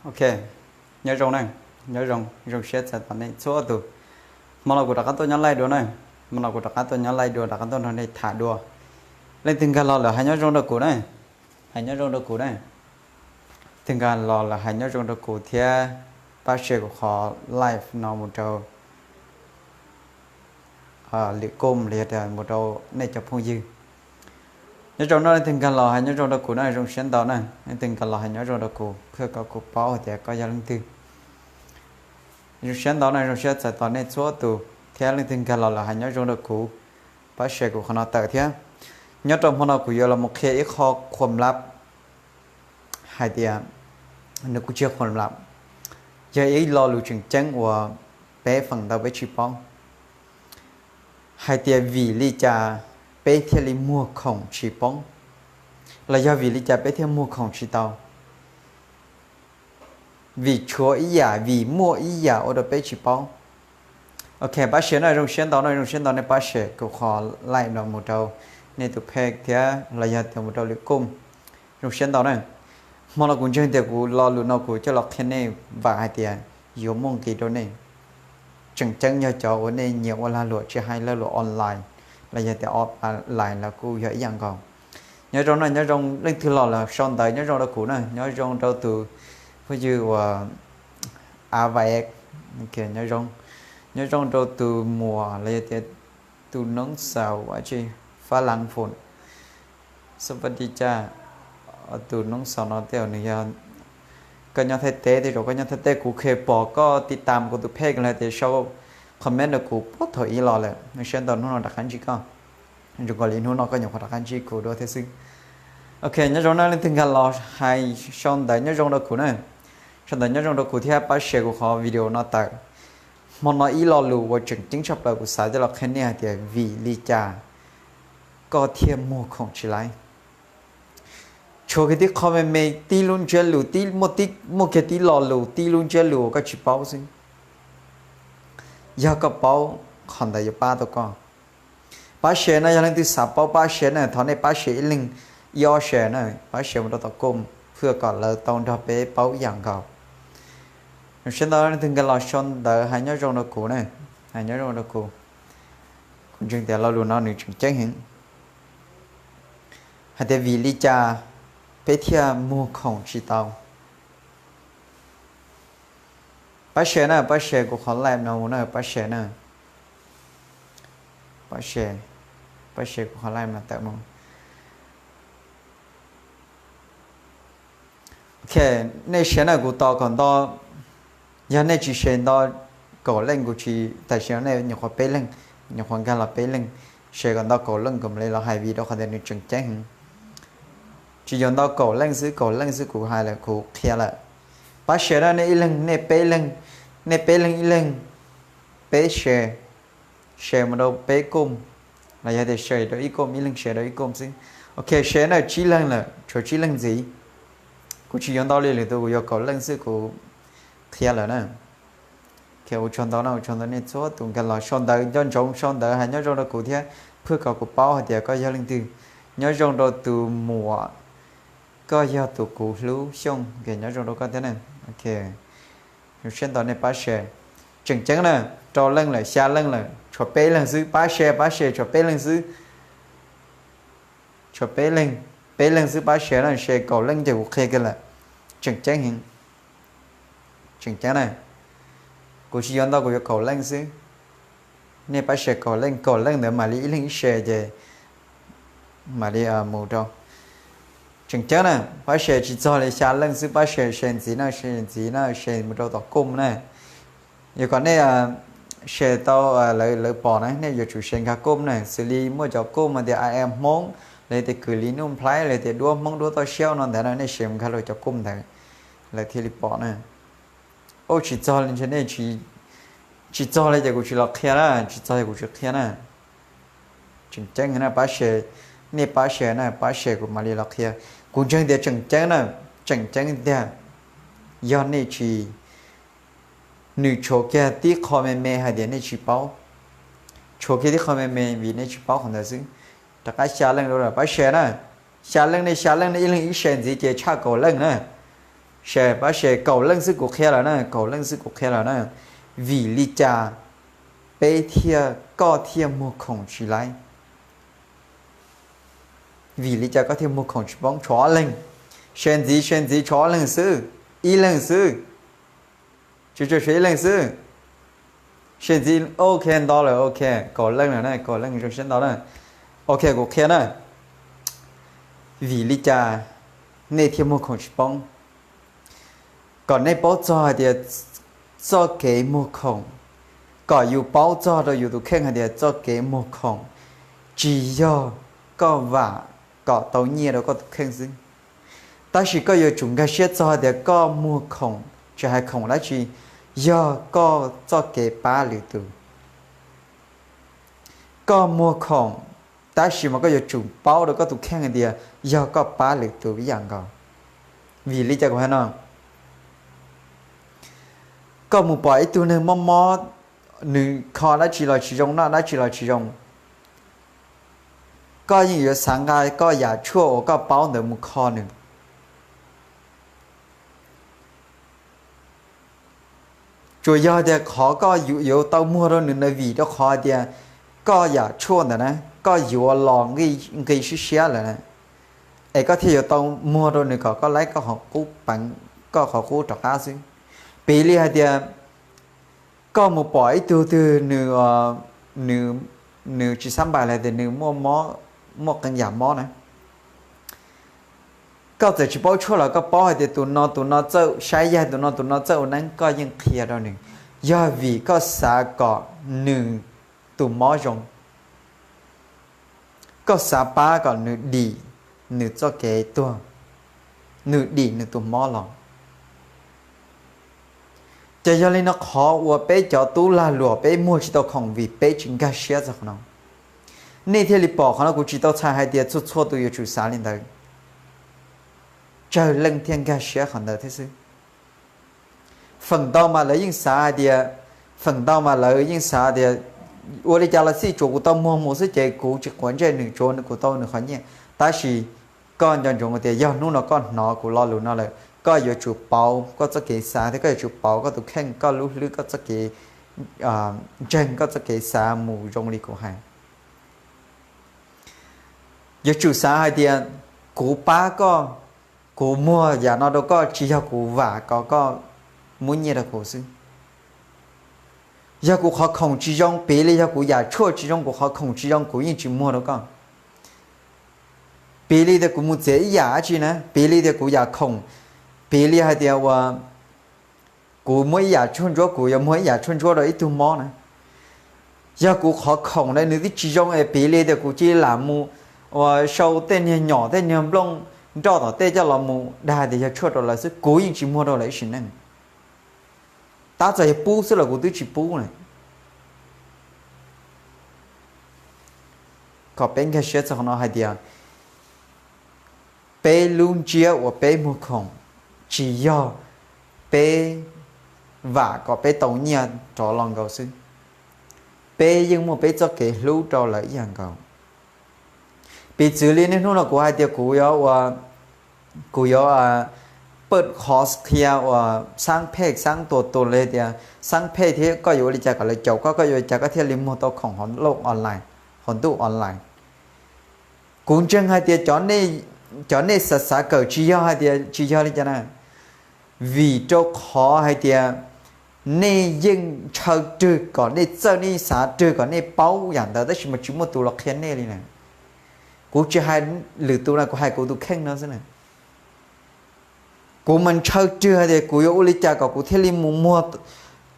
Ok, nyob zoo na, nyob zoo, zoo siab txais tos nej txhua tus. Hmo no kuv rov qab tuaj nyob live dua na, hmo no kuv rov qab tuaj nyob live dua, rov qab tuaj nrog nej tham dua. Leej twg nkag los lawm hais nyob zoo rau kuv na, hais nyob zoo rau kuv na. Leej twg nkag los lawm hais nyob zoo rau kuv thiab pab share kuv qhov live no mus rau lwm koom los yog tias mus rau nej cov phooj ywg. Nyob zoo no, leej twg nkag los hais nyob zoo rau kuv na, zoo siab ntau na. Leej twg nkag los hais nyob zoo rau kuv, phwj kom kuv paub hais tias koj yog leej twg. Zoo siab ntau na, zoo siab txais tos nej txhua tus, thiab leej twg nkag los lawm hais nyob zoo rau kuv, pab share kuv qhov no tawm thiab. Nyob rau hmo no kuv yuav los mus qhia ib qho khuam lab hais tias, nws kuj tsis yog khuam lab, yog ib lo lus tseem ceeb uas peb feem ntau peb tsis paub, hais tias vim li cas peb thiaj li muag khoom tsis poob, los yog vim li cas peb thiaj muag khoom tsis tau. Vim tshuav ib yam, vim muaj ib yam ua rau peb tsis paub. Ok, pab share no, zoo siab ntau no, zoo siab ntau nej pab share kuv qhov live no mus rau nej tus phej thiab los yog tias mus rau lwm koom. Zoo siab ntau na. Hmo no kuv ntseeg tias kuv lo lus no kuv coj los qhia nej vam hais tias yuav muaj nqis rau nej. Tseem ceeb yog cov uas nej nyiam ua lag luam, tsis hais lag luam online los yog tias offline los kuj yog ib yam nkaus. Nyob zoo na, nyob zoo, leej twg los lawm sau ntawv nyob zoo rau kuv na, nyob zoo rau tus phooj ywg uas a va, nyob zoo, nyob zoo rau tus muam los yog tias tus noob xaus, Fab Lav Foom, xab pas di ca, tus noob xaus no tej zaum nws yog, koj nyob Thaib teb, tej zaum koj nyob Thaib teb, kuv kheev pom koj tiv tam kuv tus phej los tias sau comment rau kuv puag thaum ub los lawm, zoo siab ntau hnub no rov qab ntsib koj. Zoo nkaus li hnub no koj nyuam qhuav rov qab ntsib kuv dua thiab xwb. Ok, nyob zoo na, leej twg nkag los hais sau ntawv nyob zoo rau kuv na, sau ntawv nyob zoo rau kuv thiab pab share kuv qhov video no tawm. Hmo no ib lo lus uas tseem ceeb tshaj plaws kuv xav coj los qhia nej hais tias vim li cas koj thiaj muag khoom tsis laiv. Tshuav kiag tib qho me me, tib lub ntsiab lus, tib, muaj tib, muaj kiag tib lo lus, tib lub ntsiab lus uas koj tsis paub xwb. Yog koj paub, qhov ntawd yuav pab tau koj. Pab share na, yog leej twg xav paub pab share na, thov nej pab share ib leeg ib ob share na, pab share mus rau tom koom, phwj kom lawv tau nrog peb paub ib yam nkaus. Zoo siab ntau leej twg nkag los sau ntawv hais nyob zoo rau kuv na, hais nyob zoo rau kuv. Kuv ntseeg tias lo lus no nws tseem ceeb heev, hais tias vim li cas peb thiaj muag khoom tsis tau. Pab share na, pab share kuv qhov live no mus na, pab share na. Pab share, pab share kuv qhov live no tawm mus. Ok, nej share na, kuv tos kom nto, yog nej tsis share nto kaum leej kuv tsis, tam sim no nej nyuam qhuav peb leej, nyuam qhuav nkag los peb leej, share kom nto kaum leej kuv mam li los hais vim rau qhov tias nws tseem ceeb heev. Tsis yuav nto kaum leej xwb, kaum leej xwb kuv hais lawm, kuv qhia lawm. Pab share na, nej ib leeg, nej peb leeg, nej peb leeg ib leeg, peb share, share mus rau peb koom, los yog tias share rau ib koom, ib leeg share rau ib koom xwb. Ok, share na, tsib leeg lawm, tshuav tsib leeg ntxiv. Kuv tsis yuav ntau li lwm tus, kuv yuav kaum leej xwb kuv qhia lawm na. Ok, ua tsaug ntau na, ua tsaug ntau nej txhua tus nkag los sau ntawv nco ntsoov, sau ntawv hais nyob zoo rau kuv thiab, phwj kom kuv paub hais tias koj yog leej twg. Nyob zoo rau tus muam, koj yog tus kuv hlub Xyooj, nyob zoo rau koj thiab na. Ok, zoo siab ntau nej pab share. Tseem ceeb na, rau leej lawm, xya leej lawm, tshuav peb leeg xwb, pab share, pab share, tshuav peb leeg xwb. Tshuav peb leeg, peb leeg xwb pab share na, share kaum leej ces kuv qhia kiag lawm. Tseem ceeb heev, tseem ceeb na. Kuv tsis yuav ntau, kuv yuav kaum leej xwb. Nej pab share kaum leej, kaum leej ntawd mam li ib leeg ib share ces mam li mus rau. Tseem ceeb na, pab share tsis txog li xya leej xwb, pab share, share ntxiv na, share ntxiv na, share mus rau tom koom na. Yog kom nej share tau, lawv pom na, nej yuav tsum share nkag koom na, xws li muaj cov koom tias I am Hmoob, los tias kws li nuj nplhaib, los tias duab Hmoob duab toj siab no ntawd na, nej share nkag rau cov koom ntawd, lawv thiaj li pom na. Ub, tsis txog li ntshe nej, tsis txog li ces kuv tsis los qhia na, tsis txog ces kuv tsis qhia na. Tseem ceeb na, pab share, nej pab share na, pab share kuv mam li los qhia. Kuv ntseeg tias tseem ceeb na, tseem ceeb tiag. Yog nej tsis, nws tshuav kiag tib qho me me hais tias nej tsis paub, tshuav kiag tib qho me me vim nej tsis paub qhov ntawd xwb. Rov qab xya leej dua lawm, pab share na. Xya leej, nej xya leej, nej ib leeg ib share ntxiv ces tshaj kaum leej na. Pab share kaum leej xwb kuv qhia lawm na, kaum leej xwb kuv qhia lawm na. Vim li cas peb thiaj, koj thiaj muag khoom tsis laib? Vim li cas koj thiaj muag khoom tsis poob? Tshuav ob leeg. Share ntxiv, share ntxiv, tshuav ob leeg xwb, ib leeg xwb. Tsis tshuav ib leeg xwb. Share ntxiv, ok, ntau lawm, ok, kaum leej lawm na, kaum leej zoo siab ntau na. Ok, kuv qhia na. Vim li cas nej thiaj muag khoom tsis poob? Kom nej paub txog hais tias txoj kev muag khoom, kom yus paub txog rau yus tus kheej hais tias txoj kev muag khoom tsis yog koj vam kom tau nyiaj rau koj tus kheej xwb, tab sis koj yuav tsum nkag siab txog hais tias koj muag khoom, tsis hais khoom dab tsi, yog koj txoj kev pab lwm tus. Koj muag khoom, tab sis mas koj yuav tsum paub rau koj tus kheej hais tias yog koj pab lwm tus ib yam nkaus. Vim li cas kuv hais no? Koj mus pom ib tug neeg mob mob, nws kho dab tsi los tsis zoo, noj dab tsi los tsis zoo, koj yeej yuav xav nqa koj yam tshuaj uas koj paub ntawd mus kho nws. Tsuas yog tias qhov koj yuav tau muag rau nws na vim rau qhov tias koj yam tshuaj ntawd na koj yuav los nqi siab siab lawm na, es koj thiaj yuav tau muag rau nws kom koj laib koj qhov qub peev, koj qhov qub rov qab xwb. Piv li hais tias koj mus pom ib tug twg nws, nws tsis xab npais los tias nws muaj mob, muaj qee yam mob na, koj txawm tsis paub tshuaj los koj paub hais tias tus no tus no txawj saib yaig, tus no tus no txawj ua neeb, koj yeej qhia rau nws, yog vim koj xav kom nws tus mob zoo, koj xav pab kom nws dim nws txoj kev tuag, nws dim nws tus mob los. Ces yog li no qhov uas peb cov tub lag luam peb muag tsis tau khoom vim peb tsis nkag siab txog qhov no. Nej thiaj li pom qhov no kuv tsis tau txhais hais tias txhua txhua tus yuav tsum xav li ntawd. Tsawg leej thiaj nkag siab qhov ntawd thiab xwb. Feem ntau mas lawv yeej xav hais tias, feem ntau mas lawv yeej xav tias ua li cas los xij tsuas kuv tau muag mus xwb ces kuv tsis quav ntsej nws, tsuas kuv tau nws qhov nyiaj. Tab sis koj nco ntsoov tias yog hnub no koj hnov kuv lo lus no lawm, koj yuav tsum pauv koj txoj kev xav thiab koj yuav tsum pauv koj tus kheej, koj lub hlwb, koj txoj kev ntseeg, koj txoj kev xav mus zoo li kuv hais. Yuav tsum xav hais tias kuv pab koj, kuv muag yam no rau koj tsis yog kuv vam kom koj muab nyiaj rau kuv xwb. Yog kuv qhov khoom tsis zoo, piv li yog kuv yam tshuaj tsis zoo, kuv qhov khoom tsis zoo kuv yeej tsis muag rau koj. Piv li tias kuv mus txiav ib yam dab tsi na, piv li tias kuv yam khoom, piv li hais tias uas kuv muab ib yam tshuaj ntsuab, kuv yuav muag ib yam tshuaj ntsuab rau ib tug mob na. Yog kuv qhov khoom na nws twb tsis zoo es piv li tias kuv cia li lam mus ua sau tej niag nyom tej niag nplooj nroj tom tej coj los mus dag tias yog tshuaj rau lawv xwb, kuv yeej tsis muag rau lawv ib sim neej. Tab txawm yog pub xwb los kuv twb tsis pub na. Kom peb nkag siab txog qhov no hais tias peb lub ntsiab uas peb muag khoom tsis yog peb vam kom peb tau nyiaj rov los nkaus xwb, peb yeej muaj peb txoj kev hlub rau lawv ib yam nkaus. Piv txwv li niaj hnub no kuv hais tias kuv yuav ua, kuv yuav pawj qhov qhia uas xaab phej xaab tuas tus li tias xaab phej thiab koj yuav ua li cas kom lawv caum koj, koj yuav ua li cas koj thiaj li muag tau khoom hauv ntuj online. Kuv ntseeg hais tias cov nej xav xav kawm tsis yog hais tias tsis yog li cas na, vim rau qhov hais tias nej yeej ntshaw rwg kom nej txawj, nej xav rwg kom nej paub yam ntawd tab sis mas tsis muaj tus los qhia nej li na. Kuv tsis hais lwm tus na, kuv hais kuv tus kheej no xwb na. Kuv mas ntshaw rwg hais tias kuv yuav ua li cas kom kuv thiaj li mus muag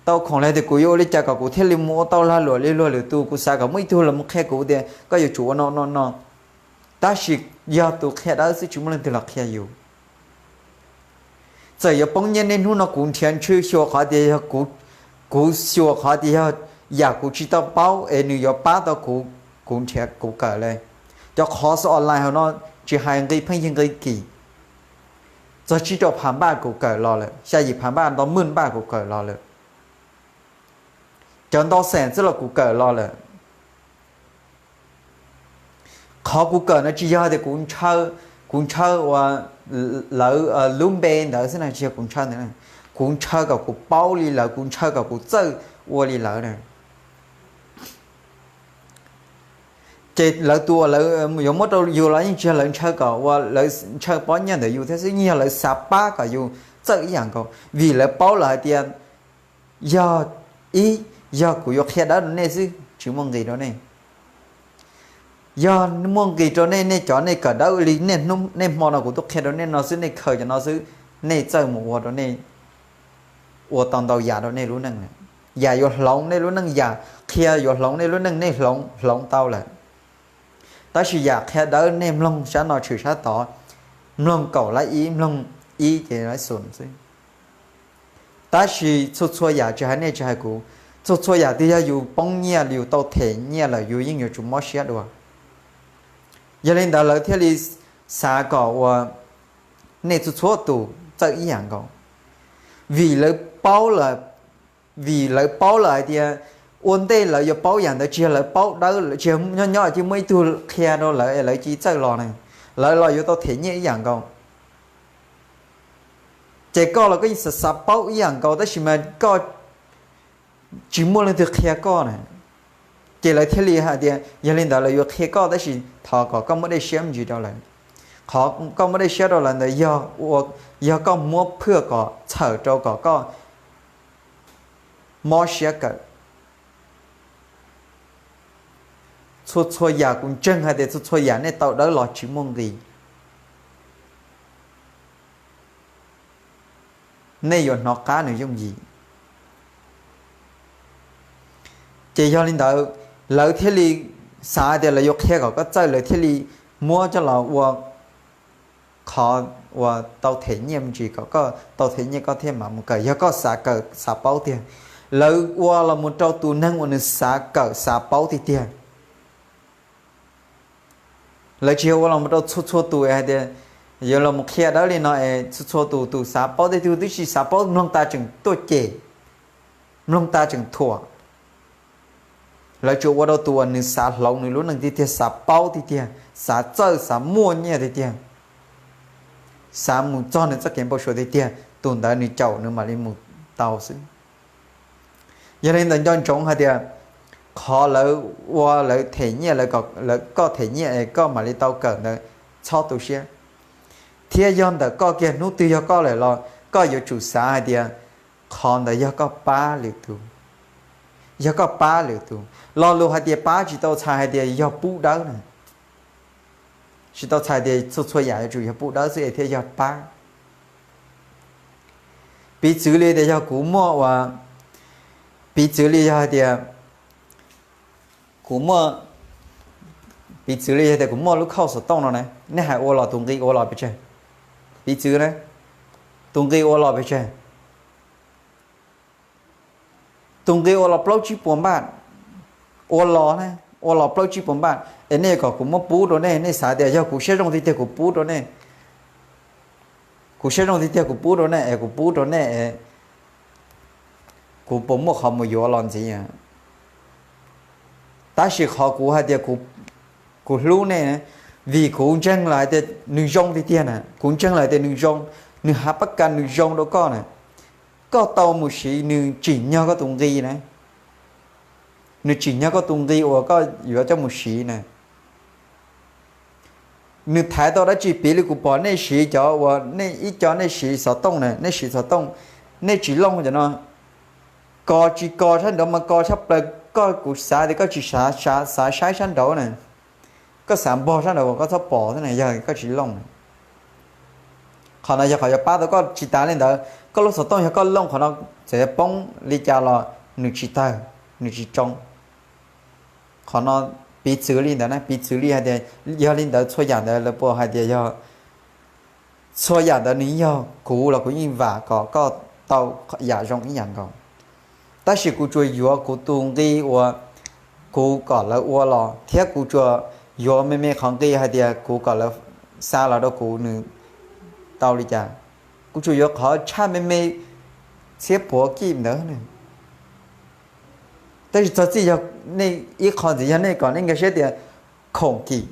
tau khoom li, hais tias kuv yuav ua li cas kom kuv thiaj li mus ua tau lag luam li luag lwm tus. Kuv xav kom muaj ib tug los mus qhia kuv tias koj yuav tsum ua no no no, tab sis yog tus qhia dawb xwb tsis muaj leej twg los qhia yus. Txawm yuav poob nyiaj niaj hnub no kuv nrhiav ntswg xyuas qhov tias yog kuv, kuv xyuas qhov tias yog yam kuv tsis tau paub es nws yuav pab tau kuv, kuv nrhiav kuv kawm li. Cov qhov online hauv no tsis hais nqi pheej yig nqi kim, txog tsib rau phav npaj kuv kawm los lawm, xya yim phav npaj, ntau maj npaj kuv kawm los lawm. Cov ntau xees xwb los kuv kawm los lawm. Qhov kuv kawm no tsis yog tias kuv ntshaw, Kuv ntshaw uas lawv lub npe ntawd xwb na, tsis yog kuv ntshaw ntawd. Kuv ntshaw kom kuv paub li lawv, kuv ntshaw kom kuv txawj ua li lawv na. Ces lawv tus uas lawv yuav muab rau yus los yeej tsis yog lawv ntshaw kom uas lawv ntshaw pob nyiaj ntawm yus thiab xwb, yeej yog lawv xav pab kom yus txawj ib yam nkaus, vim lawv paub lawm hais tias yog ib, yog kuv yuav qhia dawb rau nej xwb tsis muaj nqis rau nej. Yog muaj nqis rau nej, nej cov nej kawm dawb li nej hmo no kuv tuaj qhia rau nej no xwb, nej khaws cov no xwb, nej txawj mus ua rau nej, ua tau ntau yam rau nej lub neej. Yam yuav hloov nej lub neej, yam qhia yuav hloov nej lub neej, nej hloov hloov tau lawm. Tab sis yam qhia dawb nej mloog sab no tshwm sab tod, mloog kaum lab ib, mloog ib ces lab xum xwb. Tab sis txhua txhua yam tsis hais nej tsis hais kuv, txhua txhua yam twb yog yus poob nyiaj, yus tau them nyiaj lawm yus yeej yuav tsum mob siab dua. Yog li ntawd lawv thiaj li xav kom uas nej txhua txhua tus txawj ib yam nkaus, vim lawv paub lawm, vim lawv paub lawm hais tias ua ntej lawv yuav paub yam ntawd tsis yog lawv paub dawb, tsis yog nyob nyob cia muaj ib tug qhia rau lawv es lawv cia txawj los na, lawv los yuav tau them nyiaj ib yam nkaus. Ces koj los koj yeej xav xav paub ib yam nkaus tab sis mas koj tsis muaj leej twg qhia koj na. Ces lawv thiaj li hais tias yog li ntawd lawv yuav qhia koj tab sis thov kom koj muab dej siab me ntsis rau lawv. Qhov koj muab dej siab rau lawv ntawd yog, yog koj muab phwj kom txhawm rau kom koj mob siab kawm. Txhua txhua yam kuv ntseeg hais tias txhua txhua yam nej tau dawb los tsis muaj nqis, nej yuav hnov qab nws yooj yim. Ces yog li ntawd, lawv thiaj li xav tias lawv yuav qhia kom koj txawj, lawv thiaj li muab coj los ua qhov uas tau them nyiaj me ntsis kom koj tau them nyiaj koj thiaj mam mus kawm, yog koj xav kawm xav paub tiag. Lawv ua los mus rau tus neeg uas nws xav kawm xav paub tiag tiag. Lawv tsis yog ua los mus rau txhua txhua tus hais tias yuav los mus qhia dawb li no es txhua txhua tus, tus xav paub tej tug twb tsis xav paub, mloog tas tseem tuaj cem, mloog tas tseem thuam. Lawv tsuas ua rau tus uas nws xav hloov nws lub neej tiag tiag, xav paub tiag tiag, xav txawj xav muaj nyiaj tiag tiag, xav mus txog nws txoj kev npau suav tiag tiag, tus ntawd nws caum nws mam li mus tau xwb. Yog li ntawd nco ntsoov hais tias qhov lawv ua lawv them nyiaj, lawv koj them nyiaj es koj mam li tau kawm ntawd, txhob tu siab. Thiab yog ntawm koj kiag, hnub twg yog koj lawm los koj yuav tsum xav hais tias qhov ntawd yog koj pab lwm tus, yog koj pab lwm tus. Lo lus hais tias pab tsis tau txhais hais tias yog pub dawb na, tsis tau txhais tias txhua txhua yam yuav tsum yog pub dawb xwb es thiaj yog pab. Piv txwv li tias yog kuv muaj ua, piv txwv li yog hais tias kuv muaj, piv txwv li yog tias kuv muaj lub khauj xov tooj no na, nej hais ua los tus nqi ua los pes tsawg? Piv txwv na, tus nqi ua los pes tsawg? Tus nqi ua los plaub tsib puas npaj, ua los na, ua los plaub tsib puas npaj es nej kom kuv muab pub rau nej, nej xav tias yog kuv siab zoo tiag tiag kuv pub rau nej, kuv siab zoo tiag tiag kuv pub rau nej es kuv pub rau nej es kuv puas muaj qhov mus yuav los ntxiv? Tab sis qhov kuv hais tias kuv hlub nej, vim kuv ntseeg lawm hais tias nws zoo tiag tiag na, kuv ntseeg lawm tias nws zoo, nws hav pab kas nws zoo rau koj na. Koj tau mus siv nws tsim nyog koj tus nqi na, nws tsim nyog koj tus nqi uas koj yuav coj mus siv na. Nws thaiv tau dab tsi? Piv li kuv pom nej siv cov uas nej ib co nej siv xov tooj na, nej siv xov tooj, nej tsis looj cov no, kos tsis kos sab nraud mas kos tshaj plaws, koj kuv xav tias koj tsis xav, xav saib sab nraud na, koj xav npog sab nraud kom koj txhob pom xwb na yog koj tsis looj. Qhov no yog qhov yuav pab tau koj. Tsis tas li ntawd, koj lub xov tooj yog koj looj qhov no, txawm yuav poob li cas los nws tsis tawg, nws tsis tsoo. Qhov no piv txwv li ntawd na, piv txwv li hais tias yog li ntawd txhua yam ntawd lawv puas hais tias yog, txhua yam ntawd nws yog kuv los kuv yeej vam kom koj tau yam zoo ib yam nkaus. Tab sis kuv tsuas yuav kuv tus nqi uas kuv kom lawv ua los, thiab kuv tsuas yuav me me qhov nqi hais tias kuv kom lawv xa los rau kuv nws tau li cas. Kuv tsuas yuav qhov tshaj me me txhiab puav kij ntawd. Tab sis txog txij yog nej ib qho ntxiv yog nej kom nej nkag siab tias khoom kim,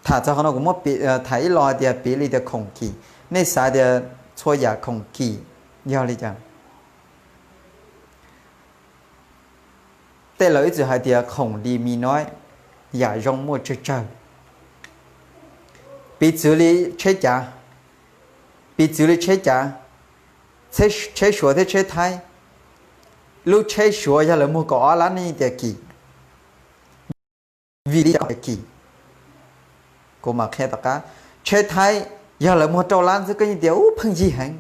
Tham txog qhov no kuv muab tham ib lo hais tias piv li tias khoom kim. Nej xav tias txhua yam khoom kim yog li cas? Tej laus ib txwm hais tias khoom li mi noib, yam zoo muaj tsawg tsawg. Piv txwv li tsheb cav, piv txwv li tsheb cav, tsheb Suav thiab tsheb Thaib. Lub tsheb Suav yog lawv muag kaum ob lab nej tias kim, vim li cas kim? Kuv mam qhia tom qab. Tsheb Thaib yog lawv muag rau lab xwb koj yeej tias ub pheej yig heev.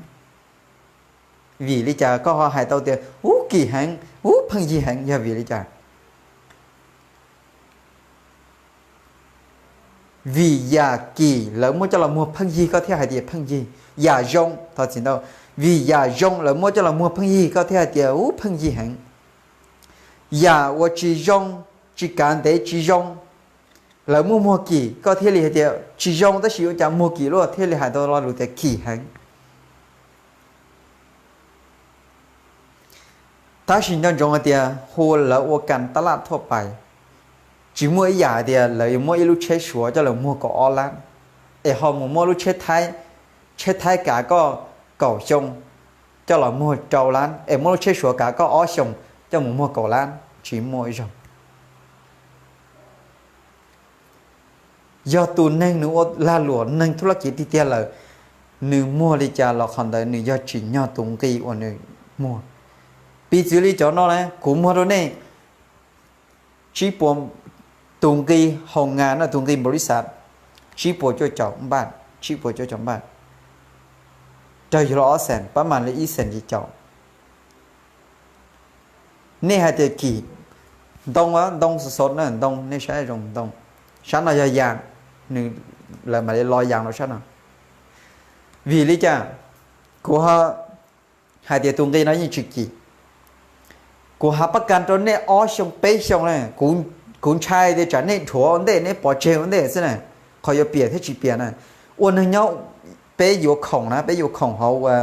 Vim li cas koj ho hais tau tias ub kim heev, ub pheej yig heev? Yog vim li cas? Vim yam kim lawv muab coj los muag pheej yig koj thiaj hais tias pheej yig. Yam zoo, thov txim ntau, vim yam zoo lawv muab coj los muag pheej yig koj thiaj hais tias ub pheej yig heev. Yam uas tsis zoo, tsis kav ntev tsis zoo, lawv muab muag kim koj thiaj li hais tias tsis zoo, tab sis ua cas muag kim luaj thiaj li hais tau lo lus tias kim heev. Tab sis nco ntsoov hais tias hu lawv ua kas tab laj thuaj pais, tsis muaj ib yam hais tias lawv yuav muab ib lub tsheb Suav coj los muag kaum ob lab, es ho mus muab lub tsheb Thaib, tsheb Thaib kav koj kaum xyoo coj los muag rau lab, es muab lub tsheb Suav kav koj ob xyoos coj mus muag kaum lab, tsis muaj ib zaug. Yog tus neeg nws ua lag luam neeg thub lab kiv tiag tiag lawm, nws muag li cas los qhov ntawd nws yog tsim nyog tus nqi uas nws muag. Piv txwv li cov no na, kuv muag rau nej tsib puas, tus nqi hoo ngas no, tus nqi npaum li xav, tsib puas cuaj caum npaj, tsib puas cuaj caum npaj, raws yog los ob xees, pab mas li ib xees yim caum. Nej hais tias kim, ntoo, ntoo xov xov na, ntoo, nej saib zoo ntoo. Sab no yog yas, nws, lawv mam li lo yas rau sab no. Vim li cas kuv ho hais tias tus nqi no yeej tsis kim? Kuv hav pab kas rau nej ob xyoo peb xyoo na, kuv ntshai tias tsam nej dhuav ua ntej, nej pov tseg ua ntej xwb na, qhov yuav piam thiab tsis piam na. Ua neeg nyob, peb yuav khoom na, peb yuav khoom hauv ua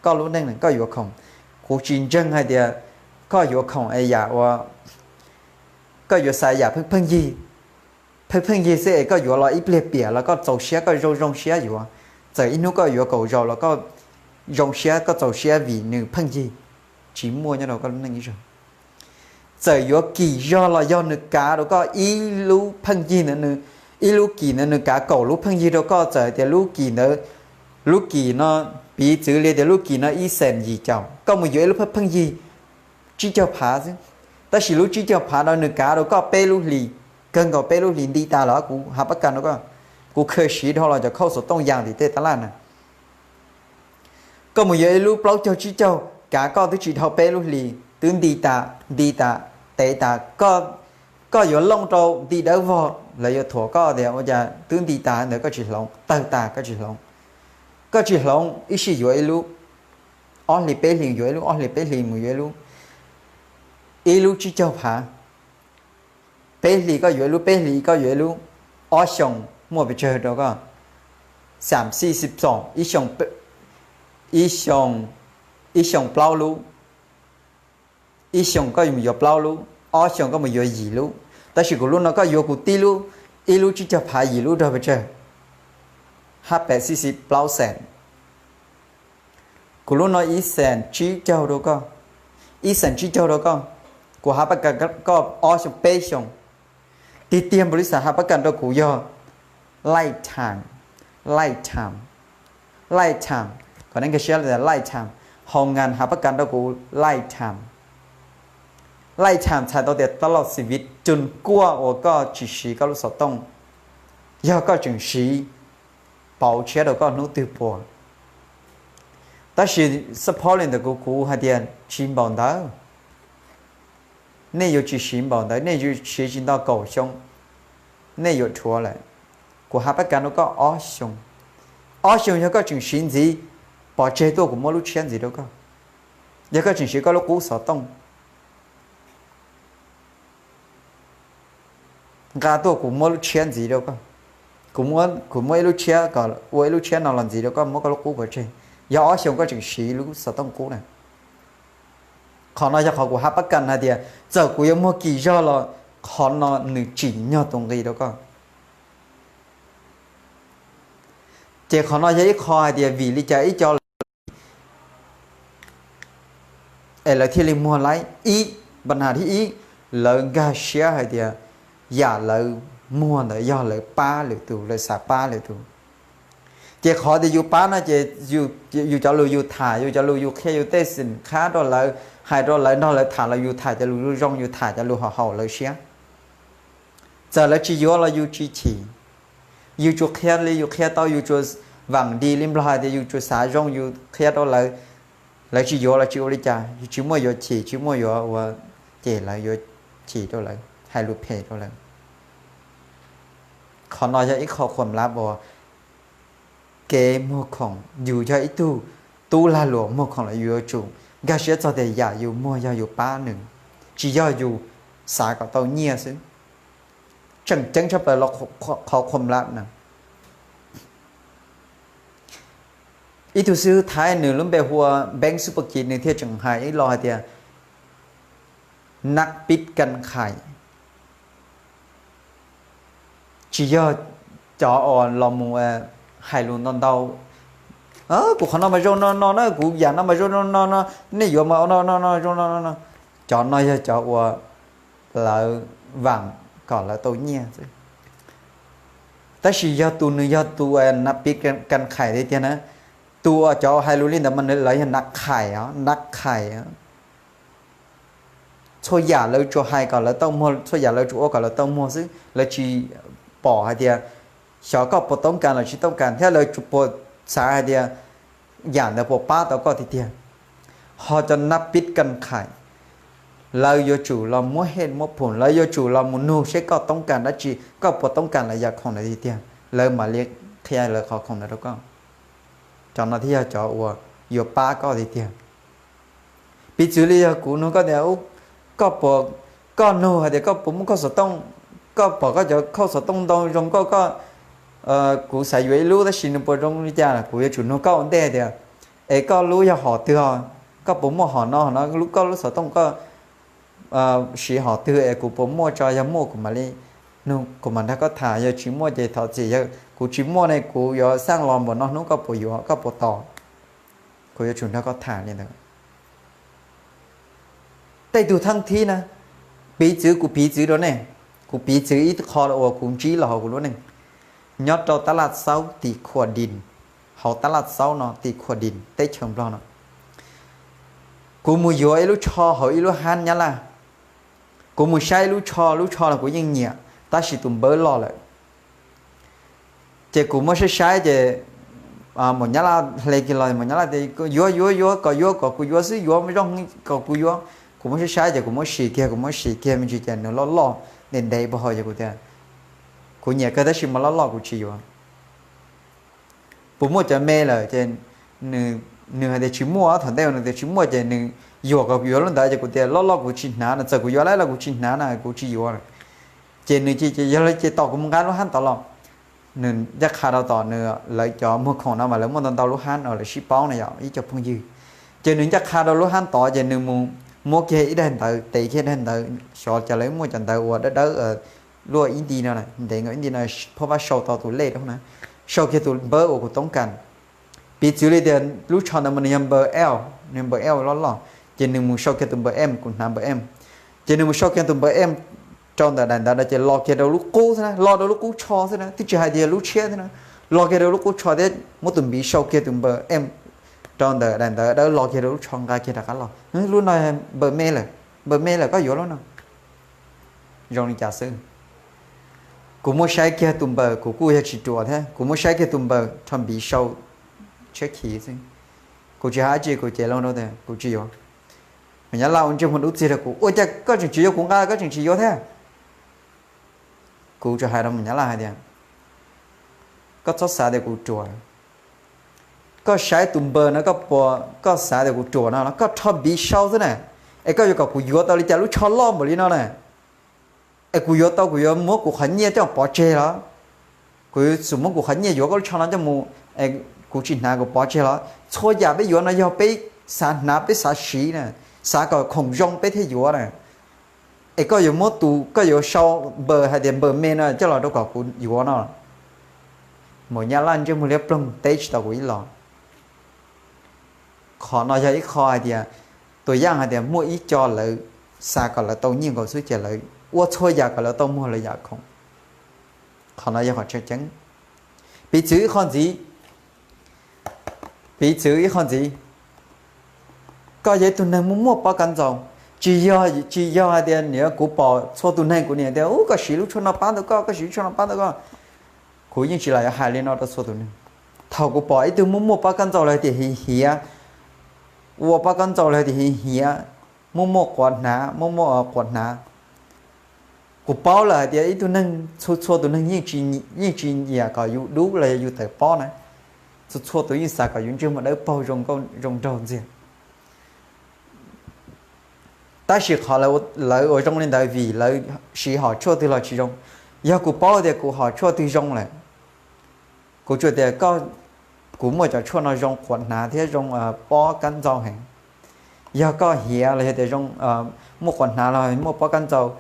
koj lub neej, koj yuav khoom. Kuv tsis ntseeg hais tias koj yuav khoom es yam ua, koj yuav xav yam pheej pheej yig, pheej pheej yig xwb es koj yuav los ib pliag piam los koj txaus siab, koj zoo zoo siab yuav. Txawm ib hnub koj yuav kaum zaus los koj zoo siab, koj txaus siab vim nws pheej yig. Tsis muaj nyob rau koj lub neej ib zaug. Txawm yuav kim zog los yog nws kav rau koj ib lub pheej yig ntawd, ib lub kim ntawd nws kav kaum lub pheej yig rau koj, txawm hais tias lub kim ntawd, lub kim no, piv txwv li tias lub kim no ib xees yim caum, koj mus yuav ib lub pheej yig tsib caug phav xwb, tab sis lub tsib caug phav no nws kav rau koj peb lub hlis, kawg nkaus peb lub hlis nti tas los kuv hav pab kas rau koj, kuv khaws siv dhau los cov khauj xov tooj yas tim tej tab laj na. Koj mus yuav ib lub plaub caug tsib caug kav koj twb tsis dhau peb lub hlis twb nti tas, nti tas, tev tas, koj yuav looj rau nti dawb vog, lawv yuav thuam koj tias ua cas twb nti tas ntawd koj tsis hloov, tawg tas koj tsis hloov. Koj tsis hloov ib sij yuav ib lub, ob hlis peb hlis yuav ib lub, ob hlis peb hlis mus yuav ib lub, ib lub tsib caug phav. Peb hlis koj yuav ib lub, peb hlis koj yuav ib lub, ob xyoos muaj pes tsawg rau koj? Xam xij xib xoom, ib xyoos, ib xyoos plaub lub, ib xyoos koj mus yuav plaub lub, ob xyoos koj mus yuav yim lub. Tab sis kuv lub no koj yuav kuv tib lub, ib lub tsib caug phav, yim lub rau pes tsawg? Hab pem xib xib plaub xees. Kuv lub no ib xees tsib caug rau koj, ib xees tsib caug rau koj. Kuv hav pab kas koj ob xyoos peb xyoos. Tiag tiag npaum li xav hav pab kas rau kuv yog lifetime, lifetime, lifetime, kom nej nkag siab tias lifetime, hoo ngas hav pab kas rau kuv lifetime. Lifetime txhais tau tias taj loj xi viv, cun kuaj uas koj tsis siv koj lub xov tooj, yog koj tseem siv, pauv tshiab rau koj hnub twg puas. Tab sis support li ntawm kuv, kuv hais tias tsis npaum ntawd. Nej yuav tsis siv npaum ntawd, nej yuav siv tsis nto kaum xyoo, nej yuav dhuav lawm. Kuv hav pab kas rau koj ob xyoo. Ob xyoo yog koj tseem siv ntxiv, pov tseg tuaj kuv muab lub tshiab ntxiv rau koj. Yog koj tseem siv koj lub qub xov tooj, nqa tuaj kuv muab lub tshiab ntxiv rau koj. Kuv muab, kuv muab ib lub tshiab kom ua ib lub tshiab no los ntxiv rau koj, muab koj lub qub pov tseg. Yog ob xyoos koj tseem siv lub xov tooj qub na. Qhov no yog qhov kuv hav pab kas hais tias txawm kuv yuav muag kim zog los qhov no nws tsim nyog tus nqi rau koj. Ces qhov no yog ib qho hais tias vim li cas ib co es lawv thiaj li muag laib. Ib, pab nas thib ib, lawv nkag siab hais tias yam lawv muag ntawd yog lawv pab lwm tus, lawv xav pab lwm tus. Ces qhov tias yus pab no ces yus cov lus yus tham, yus cov lus yus qhia, yus tej xwm qhab rau lawv, hais rau lawv, nrog lawv tham los yus tham cov lus zoo, yus tham cov lus haum haum lawv siab. Txawm lawv tsis yuav los yus tsis chim, yus tsuas qhia li yus qhia tau, yus tsuas vam dis li Nplog hais tias yus tsuas xav zoo, yus qhia rau lawv. Lawv tsis yuav los tsis ua li cas, yus tsis muaj yuav chim, tsis muaj yuav ua, ces lawv yuav chim rau lawv, hais lus phem rau lawv. Qhov no yog ib qho khuam lav uas kev muag khoom. Yus yog ib tug tub lag luam muag khoom los yus yuav tsum nkag siab txog tias yam yus muag yog yus pab nws, tsis yog yus xav kom tau nyiaj xwb. Tseem ceeb tshaj plaws los qhov khuam lav na. Ib tug xib hwb Thaib nws lub npe hu ua Npeeb Xub Pos Kis, nws thiaj tseem hais ib lo hais tias nab pib kan khais, tsis yog cov uas los mus hais lus ntau ntau, kuv qhov no mas zoo no no na, kuv yam no mas zoo no no no, nej yuav mas no no no zoo no no no. Cov no yog cov uas lawv vam kom lawv tau nyiaj xwb. Tab sis yog tus nws yog tus nab pib kan khais tiag tiag na, tus uas cov hais lus li ntawd mas lawv yog nab khais os, nab khais. Txhua yam lawv tsuas hais kom lawv tau muag, txhua yam lawv tsuas ua kom lawv tau muag xwb, lawv tsis pom hais tias xyov koj puas toob kas los tsis toob kas thiab lawv tsuas puas xav hais tias yam ntawd puas pab tau koj tiag tiag. Ho cov nab pib kan khais, lawv yuav tsum los muab hej muab phoom, lawv yuav tsum los mus nug seb koj toob kas dab tsi, koj puas toob kas lawv yam khoom ntawd tiag tiag, lawv mam li qhia lawv qhov khoom ntawd rau koj. Cov no thiaj yog cov uas yuav pab koj tiag tiag. Piv txwv li yog kuv nug koj tias, koj puas, koj nug hais tias koj puas muaj khaub xov tooj, koj pom koj cov khaub xov tooj ntau zoo nkauj, koj, kuv xav yuav ib lub tab sis nws puas zoo li cas, kuv yuav tsum nug koj ua ntej tias, es koj lub yog hom twg os? Koj puas muaj hom no hom no, koj lub xov tooj koj siv hom twg es kuv puas muaj tso, yog muaj kuv mam li, kuv mam nrog koj tham, yog tsis muaj ces thov txim, yog kuv tsis muaj ne kuv yuav xaj los npaum no hnub koj puas yuav, koj puas tos, kuv yuav tsum nrog koj tham li ntawd. Tej tug thaj thib na, piv txwv, kuv piv txwv rau nej, kuv piv txwv ib qho uas kuv ntsib los hauv kuv lub neej. Nyob rau tab laj xaub tim Khuam Dis, hauv tab laj xaub no tim Khuam Dis teb chaws Nplog no, kuv mus yuav ib lub tsho hauv ib lub hab Nyab Laj. Kuv mus saib ib lub tsho, lub tsho no kuv yeej nyiam tab sis tus npawb loj lawm. Ces kuv muab saib saib ces maum Nyab Laj hle kiag los, maum Nyab Laj tias yuav yuav yuav, kom yuav kom kuv yuav xwb, yuav zoo kom kuv yuav. Kuv muab saib saib ces kuv muab sim kiag, kuv muab sim kiag me ntsis ces nws loj loj ntev ntev puag hauv ces kuv tias kuv nyiam kawg tab sis mas loj loj kuv tsis yuav. Puas muaj cov me lawm ces nws hais tias tsis muaj, thaum ntej nws tias tsis muaj ces nws yuam kom kuv yuav lub ntawd ces kuv tias loj loj kuv tsis hnav no, txawm kuv yuav lawm los kuv tsis hnav na, kuv tsis yuav. Ces nws ces yog li ces tos kuv mus nqa lub hab tod los. Nws ncaj qha rau tom nws lawv cov muag khoom no mas lawv muaj ntau ntau lub hab no lawv sib paub na yom ib co phooj ywg. Ces nws ncaj qha rau lub hab tod ces nws mus muab kiag ib daim ntawv, tev kiag daim ntawv, xyov cas lawv muaj cov ntawv uas dawb dawb luaj ib nti no, ntev nkaus ib nti no, phoj vaj sau tau tus lej rau na, sau kiag tus npawb uas kuv toob kas. Piv txwv li tias lub tsho ntawd mas nws yog npawb L, nws npawb L loj loj, ces nws mus sau kiag tus npawb M, kuv hnav npawb M. Ces nws mus sau kiag tus npawb M rau ntawm daim ntawv no ces los kiag rau lub qub xwb na, los rau lub qub tsho xwb na, twb tsis hais tias lub tshiab xwb na, los kiag rau lub qub tsho thiab muab tus npiv sau kiag tus npawb M rau ntawm daim ntawv dawb, los kiag rau lub tsho, nqa kiag rov qab los. Lub no npawb me lawm, npawb me lawm, koj yuav lub no. Zoo li cas xwb? Kuv muab saib kiag tus npawb, kuv kuj yog tsis ruam thiab, kuv muab saib kiag tus npawb rho npiv sau tshiab khiv xwb. Kuv tsis hais dab tsi, kuv cev loo rau tias kuv tsis yuav. Maum Nyab Laj ua ntsej muag dub txiag rau kuv, ua cas koj tseem tsis yuav, kuv nqa koj tseem tsis yuav thiab? Kuv tsuas hais rau maum Nyab Laj hais tias koj txhob xav tias kuv ruam. Koj saib tus npawb no koj puas, koj xav tias kuv ruam no los koj rho npiv sau xwb na. Es koj yuav kom kuv yuav tau li cas lub tsho loj npaum li no na? Es kuv yuav tau kuv yuav muab kuv qhov nyiaj coj pov tseg los? Kuv yuav tsum muab kuv qhov nyiaj yuav koj lub tsho no coj mus, kuv tsis hnav kuv pov tseg los? Txhua yam peb yuav no yog peb xav hnav peb xav siv na, xav kom khoom zoo peb thiaj yuav na. Es koj yuav muab tus, koj yuav sau npawb hais tias npawb me no coj los rau kom kuv yuav no. Maum Nyab Laj ntsej muag liab ploog teb tsis tau kuv ib los. Qhov no yog ib qho hais tias, tus yam hais tias muaj ib co lawv xav kom lawv tau nyiaj nkaus xwb ces lawv ua txhua yam kom lawv tau muag lawv yam khoom. Qhov no yog qhov tseem ceeb. Piv txwv ib qho ntxiv, piv txwv ib qho ntxiv, koj yog ib tug neeg muaj muaj pob kab ntxaus, tsis yog, tsis yog hais tias nim no kuv pom txhua tus neeg kuv niam tias, u, koj siv lub tshuaj no pab tau koj, koj siv lub tshuaj no pab tau koj. Kuv yeej tsis lam yuav hais li no rau txhua tus neeg. Thaum kuv pom ib tug muaj muaj pob kab ntxaus los tias hiv hiav, ua pob kab ntxaus los tias hiv hiav, muaj muaj quav hnav, muaj muaj quav hnav, kuv paub lawm hais tias ib tug neeg, txhua txhua tus neeg yeej tsis, yeej tsis nyiam kom yus dub los yog yus tawm pob na. Txhua txhua tus yeej xav kom yus ntsej muag dawb paug zoo nraug ntxiag. Tab sis qhov lawv ua zoo li ntawd vim lawv siv hom tshuaj twg los tsis zoo. Yog kuv paub tias kuv hom tshuaj twg zoo lawm, kuv tsuas tias koj, kuv muaj cov tshuaj no zoo quav hnav thiab zoo pob kab ntxaus heev. Yog koj hiav los yog tias zoo, muaj quav hnav los muaj pob kab ntxaus,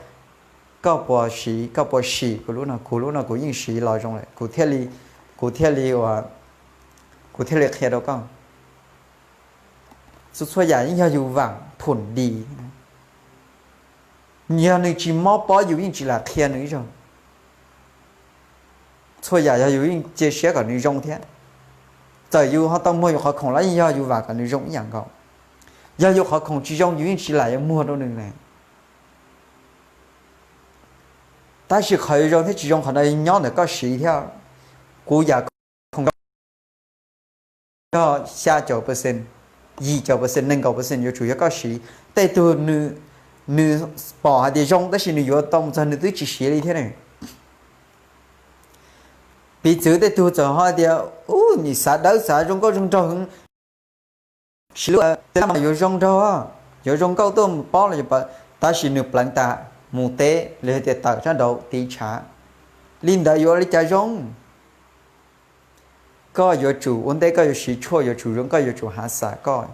koj puas siv, koj puas sim kuv lub no? Kuv lub no kuv yeej siv los zoo lawm, kuv thiaj li, kuv thiaj li ua, kuv thiaj li qhia rau koj. Txhua txhua yam yeej yog yus vam phum dis. Yog nws tsis mob pob yus yeej tsis lam qhia nws ib zaug. Txhua yam yog yus yeej cia siab kom nws zoo thiab. Txawm yus ho tau muag yus qhov khoom los yeej yog yus vam kom nws zoo ib yam nkaus. Yog yus qhov khoom tsis zoo yus yeej tsis lam yuav muag rau nws na. Tab sis qhov yuav zoo thiab tsis zoo qhov no nyob ntawm koj siv thiab. Kuv yam khoom yog xya caum percent, yim caum percent, nees nkaum percent yuav tsum yog koj siv. Tej tug nws pom hais tias zoo tab sis nws yuav tau mus txog nws twb tsis siv li thiab ne. Piv txwv tej tug txawm ho hais tias, u, nim xav dawb xav zoo nkauj zoo nraug heev, siv lub tej no yuav zoo nraug, yuav zoo nkauj tuaj mus pob los, tab sis nws pleev tas mus teb los yog tias tawm sab nraud tiv tshav. Li ntawd yuav ua li cas zoo? Koj yuav tsum ua ntej koj yuav siv tshuaj yuav tsum zoo, koj yuav tsum hav xas koj.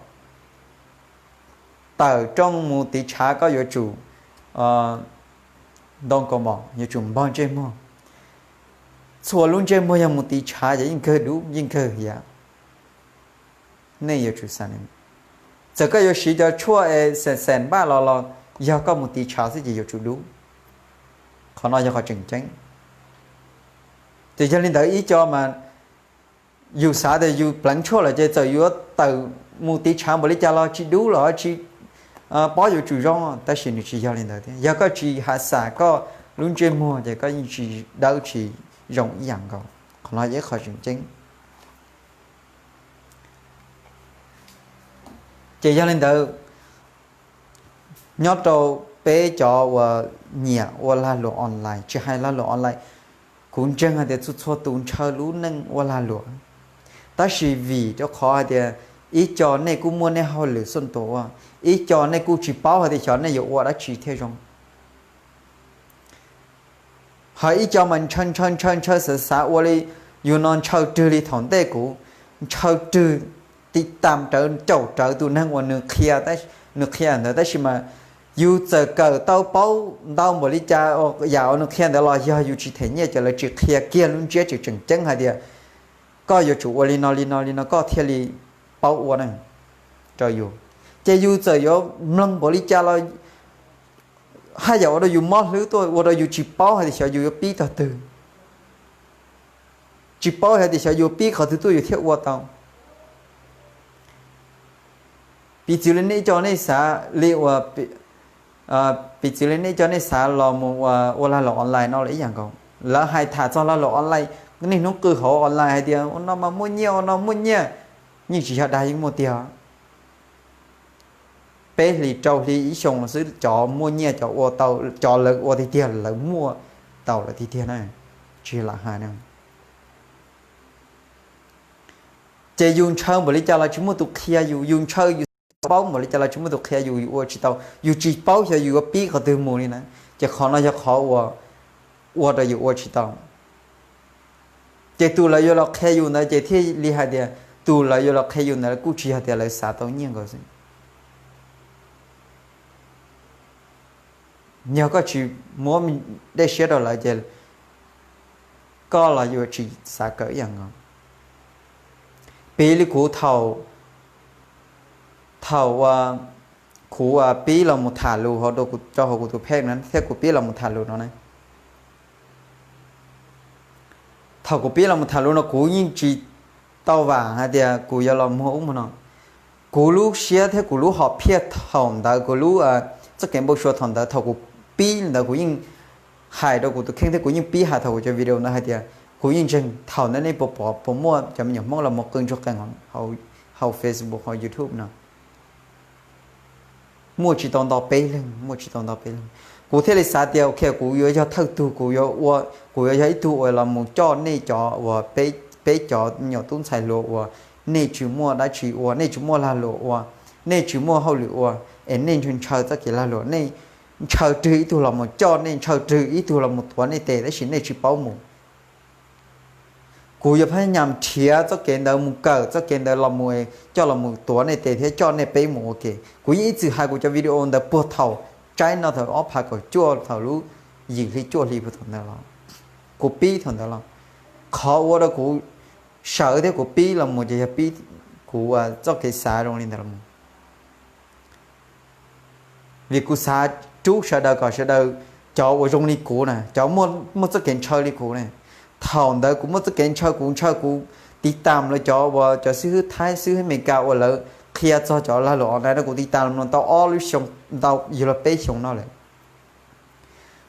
Tawm rooj mus tiv tshav koj yuav tsum ntoo kaus mom, yuav tsum npog ntsej muag. Txhua lub ntsej muag yog mus tiv tshav ces yeej kawg dub yeej kawg hiav. Nej yuav tsum xav, txawm koj yuav siv cov tshuaj es xeem xeem npaj los los yog koj mus tiv tshav xwb ces yuav tsum dub. Qhov no yog qhov tseem ceeb. Ces yog li ntawd ib co mas yus xav tias yus pleev tshuaj lawm ces txawm yuav tawm mus tiv tshav npaum li cas los tsis dub los tsis, pob yuav tsum zoo, tab sis nws tsis yog li ntawd thiab. Yog koj tsis hav xas koj lub ntsej muag ces koj yeej tsis dawb tsis zoo ib yam nkaus. Qhov no yog ib qho tseem ceeb. Ces yog li ntawd, nyob rau peb cov uas nyiam ua lag luam online, tsis hais lag luam online, kuv ntseeg hais tias txhua txhua tus ntshaw lub neej ua lag luam. Tab sis vim rau qhov hais tias ib co nej kuj muaj nej hauj lwm xoj ntuas ua, ib co nej kuj tsis paub hais tias xyov nej yuav ua dab tsi thiaj zoo. Ho ib co mas ntshaw ntshaw ntshaw ntshaw xav xav ua li yus no ntshaw rwg li thaum ntej kuv ntshaw rwg, tiv tam rawv caum rawv tus neeg uas nws qhia, nws qhia ntawd tab sis mas yus txawm kawm tau paub ntau npaum li cas yam uas nws qhia ntawd los yog yus tsis them nyiaj ces lawv tsis qhia kiag lub ntsiab tseem tseem ceeb hais tias koj yuav tsum ua li no li no li no koj thiaj li paub ua na rau yus. Ces yus txawm yuav mloog npaum li cas los haj yam ua rau yus mob hlwb tuaj, ua rau yus tsis paub hais tias xyov yus yuav pib tog twg, tsis paub hais tias xyov yus pib qhov twg tuaj yus thiaj ua tau. Piv txwv li nej cov nej xav li uas, piv txwv li nej cov nej xav los mus ua lag luam online no lawm ib yam nkaus. Lawv hais tham txog lag luam online, niaj hnub qw hauv online hais tias ua no mas muaj nyiaj, ua no muaj nyiaj, yeej tsis yog dag yeej muaj tiag. Peb hlis rau hli ib xyoo xwb cov muaj nyiaj cov ua tau, cov lawv ua tiag tiag lawv muaj tau lawm tiag tiag na, tsis lam hais na. Ces yus ntshaw npaum li cas los tsis muaj tus qhia yus, yus ntshaw yus paub npaum li cas los tsis muaj tus qhia yus, yus ua tsis tau, yus tsis paub xyov yus yuav pib qhov twg mus li na. Ces qhov no yog qhov uas ua rau yus ua tsis tau. Ces tus lawv yuav los qhia yus ntawd ces thiaj li hais tias tus lawv yuav los qhia yus ntawd kuj tsis yog tias lawv xav tau nyiaj nkaus xwb. Yog koj tsis muab dej siab rau lawv ces koj los yuav tsis xav kawm ib yam nkaus. Piv li kuv thaum, thaum uas kuv pib los mus tham lus rau hauv kuv tus phej na thiab kuv pib los mus tham lus no na, thaum kuv pib los mus tham lus no kuv yeej tsis tau vam hais tias kuv yuav los muag ub muag no. Kuv lub siab thiab kuv lub hom phiaj thaum ntawd, kuv lub txoj kev npau suav thaum ntawd, thaum kuv pib ntawd kuv yeej hais rau kuv tus kheej thiab kuv yeej pib hais thaum kuv cov video ntawd hais tias kuv yeej ntseeg thaum ntawd nej puas pom puas muaj cov me nyuam Hmoob los mus qw ntsuag qees hauv Facebook hauv YouTube no. Muaj tsis tau nto peb leeg, muaj tsis tau nto peb leeg. Kuv thiaj li xav tias ok, kuv yuav yog thawj tug, kuv yuav ua, kuv yuav yog ib tug uas los mus coj nej cov uas peb cov me nyuam tub ntxhais hluas uas nej tsis muaj dab tsi ua, nej tsis muaj lag luam ua, nej tsis muaj hauj lwm ua, es nej ntshaw ntshaw txoj kev lag luam, nej ntshaw rwg ib tug los mus coj nej, ntshaw rwg ib tug los mus tuav nej tes tab sis nej tsis paub mus. Kuv yuav phab nyas nrhiav txoj kev ntawd mus kawm txoj kev ntawd los mus coj los mus tuav nej tes thiab coj nej peb mus ua ke. Kuv yeej ib txwm hais kuv cov video ntawd puag thaum tsaib no thaum ob phav kaum cuaj thaum lub yim hli cuaj hli puag thaum ntawd los, kuv pib thaum ntawd los. Qhov ua rau kuv sawv thiab kuv pib los mus ces yog pib kuv txoj kev xav zoo li ntawd los mus. Vim kuv xav rub sawv daws kom sawv daws, cov uas zoo li kuv na, cov muaj txoj kev ntshaw li kuv na, thaum ntawd kuv muaj txoj kev ntshaw, kuv ntshaw kuv tiv tam lawv cov uas cov xib hwb Thaib xib hwb Amelikas uas lawv qhia txog cov lag luam online no, kuv tiv tam lawv tau ob lub xyoo ntau yog los peb xyoo no lawm.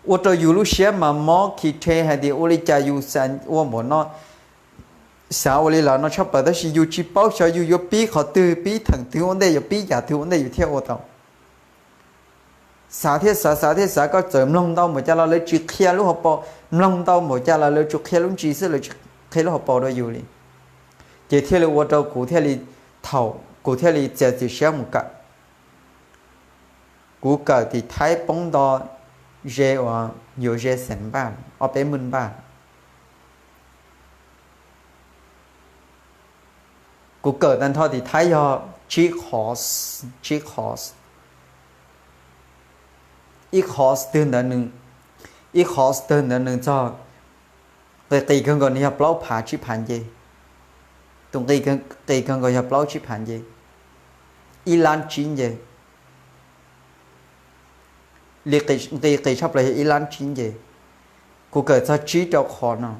Ua rau yus lub siab mas mob khi rhe hais tias ua li cas yus xav ua npaum no, xav ua li lawm no tshaj plaws tab sis yus tsis paub xyov yus yuav pib qhov twg, pib theem twg ua ntej, yuav pib yam twg ua ntej yus thiaj ua tau. Xav thiab xav, xav thiab xav, koj txawm mloog ntau npaum cas los lawv tsis qhia lub hauv paus, mloog ntau npaum cas los lawv tsuas qhia lub ntsis xwb, lawv tsis qhia lub hauv paus rau yus li. Ces thiaj li ua rau kuv thiaj li, thaum kuv thiaj li txiav txim siab mus kawm. Kuv kawm tim Thaib poob nto ze uas yuav ze xees npaj, ob peb maj npaj. Kuv kawm tag nrho tim Thaib yog tsib course, tsib course. Ib course twg ntawd nws, ib course twg ntawd nws txog qis, qis kawg nkaus nws yog plaub phav tsib phav nce. Tus qis, qis kawg nkaus yog plaub tsib phav nce, ib lab tsib nce. Li qis, qis tshaj plaws yog ib lab tsib nce. Kuv kawm txog tsib rau qhov no,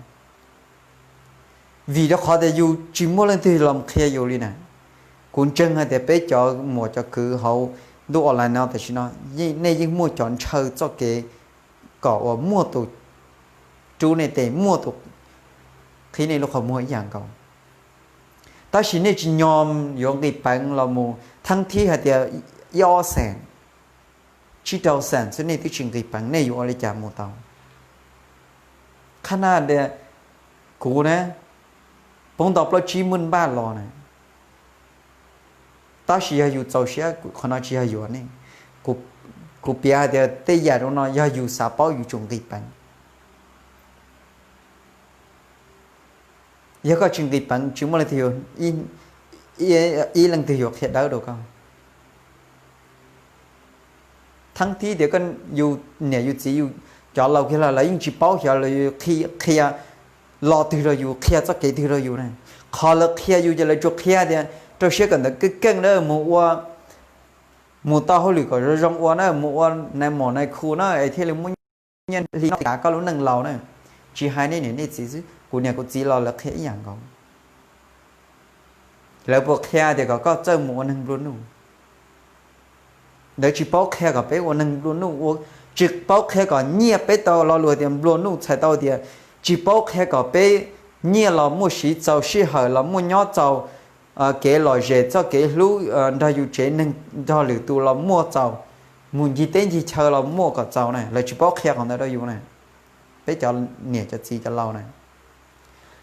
vim rau qhov tias yus tsis muaj leej twg los qhia yus li na. Kuv ntseeg hais tias peb cov muam cov kwv hauv ntuj online no tam sim no, nej yeej muaj cov ntshaw txoj kev kom uas muaj tus rub nej tes, muaj tus qhib nej lub qhov muag ib yam nkaus. Tab sis nej tsis nyom yuav nqis peev los mus theeb thib hais tias ib ob xees, tsib rau xees xwb nej twb tsis nqis peev, nej yuav ua li cas mus tau? Qhab na, kuv na, poob nto plaub tsib maj npaj los na. Tab sis yog yus txaus siab, qhov no tsis yog yuav nej. Kuv piav hais tias tej yam zoo no yog yus xav paub yus tsum nqis peev. Yog koj tsis nqis peev tsis muaj leej twg yuav, ib leej twg yuav qhia dawb rau koj. Theeb thib tias koj, yus niam yus txiv, yus cov laus kiag los lawv yeej tsis paub xyov lawv qhia lo twg rau yus, qhia txoj kev twg rau yus na. Qhov lawv qhia yus ces lawv tsuas qhia tias rau siab kawm ntawv keej keej na, mus ua, mus tau hauj lwm kom zoo zoo ua na, mus ua nais maum nais khu na es thiaj li muaj nyiaj hli noj kav koj lub neej laus na. Tsis hais nej niam nej txiv xwb, kuv niam kuv txiv los lawv qhia ib yam nkaus. Lawv puas qhia tias kom koj txawj mus ua neeg nplua nuj? Lawv tsis paub qhia kom peb ua neeg nplua nuj, tsis paub qhia kom nyiaj, peb tau lo lus tias nplua nuj txhais tau tias tsis paub qhia kom peb nyiaj los muaj siv txaus sij hawm los muaj nyob txaus kev lom zem txoj kev hlub nrog yus tsev neeg nrog lwm tus los muaj txaus, mus ncig teb ncig chaw los muaj kom txaus na. Lawv tsis paub qhia qhov ntawd rau yus na. Peb cov niam cov txiv cov laus na,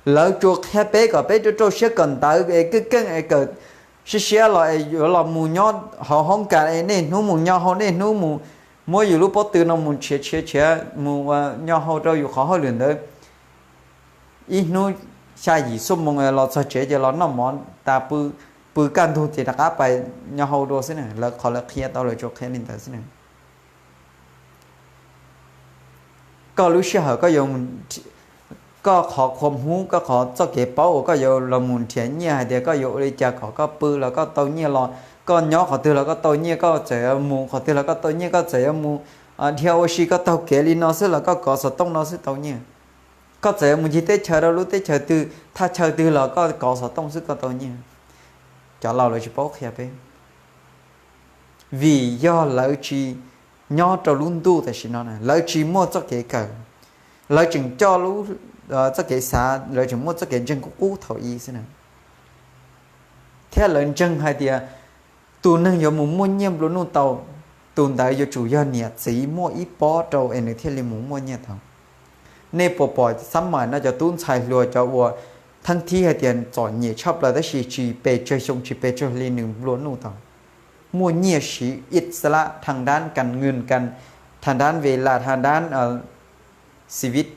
lawv tsuas qhia peb kom peb rau rau siab kawm ntawv es keej keej es kawm siab siab los es yuav los mus nyob hauv hoob kas es niaj hnub mus nyo hau, niaj hnub mus muab yus lub pob tw no mus tshiav tshiav tshiav mus nyo hau rau yus qhov hauj lwm ntawd. Ib hnub xya yim xuab moos los txog tsev ces los noj mov tas pw, pw kaj ntug ces rov qab pais nyo hau dua xwb na. Lawv qhov lawv qhia tau lawv tsuas qhia li ntawd xwb na. Koj lub sij hawm koj yuav mus koj qhov khuam hub, koj qhov txoj kev paub uas koj yuav los mus nrhiav nyiaj hais tias koj yuav ua li cas kom koj pw los koj tau nyiaj los, koj nyob qhov twg los koj tau nyiaj, koj txawm yuav mus qhov twg los koj tau nyiaj, koj txawm yuav mus dhia ua si koj taug kev li no xwb los koj kov xov tooj no xwb tau nyiaj. Koj txawm yuav mus ncig teb chaws rau lub teb chaws twg thaj chaw twg los koj kov xov tooj xwb koj tau nyiaj. Cov laus lawv tsis paub qhia peb, vim yog lawv tsis nyob rau lub ntuj tam sim no, lawv tsis muaj txoj kev kawm, lawv tseem coj lub, txoj kev xav, lawv tseem muaj txoj kev ntseeg qub qub thaum i xwb na. Thiab lawv ntseeg hais tias tus neeg yuav mus muaj nyiaj nplua nuj tau, tus ntawd yuav tsum yog niam txiv muaj ib pob rau es nws thiaj li mus muaj nyiaj tau. Nej puas pom xab mais no cov tub ntxhais hluas cov uas thaeb thib hais tias txom nyem tshaj plaws tab sis tsis pes tsawg xyoo tsis pes tsawg hli nws nplua nuj tau, muaj nyiaj siv ib xab lab thaj dab kas nwj kas, thaj dab ve las thaj dab xiv viv.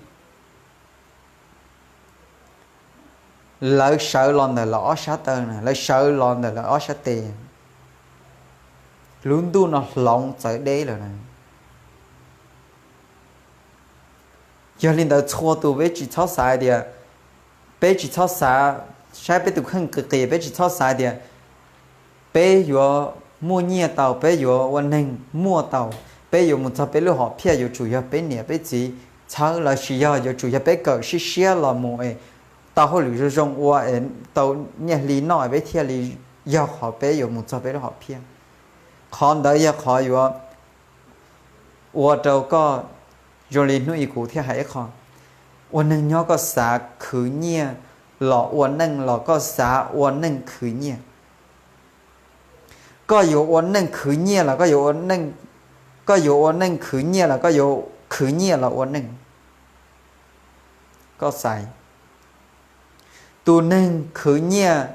Lawv sawv los ntawm lawv ob sab taw na, lawv sawv los ntawm lawv ob sab tes. Lub ntuj no hloov txawv deb lawm na. Yog li ntawd txhua tus peb tsis txhob xav tias, peb tsis txhob xav, saib peb tus kheej qis qis, peb tsis txhob xav tias peb yuav muaj nyiaj tau, peb yuav ua neeg muaj tau, peb yuav mus txog peb lub hom phiaj yuav tsum yog peb niam peb txiv txhawb los sis yog yuav tsum yog peb kawm siab siab los mus es tau hauj lwm zoo zoo ua es tau nyiaj hli noj peb thiaj li yog qhov peb yuav mus txog peb lub hom phiaj. Qhov ntawd yog qhov yuav ua rau koj zoo li hnub i kuv thiaj hais ib qho, ua neeg nyob koj xav khwv nyiaj los ua neej los koj xav ua neej khwv nyiaj. Koj yuav ua neej khwv nyiaj los koj yuav ua neej, koj yuav ua neej khwv nyiaj los koj yuav khwv nyiaj los ua neej. Koj xaiv, tus neeg khwv nyiaj,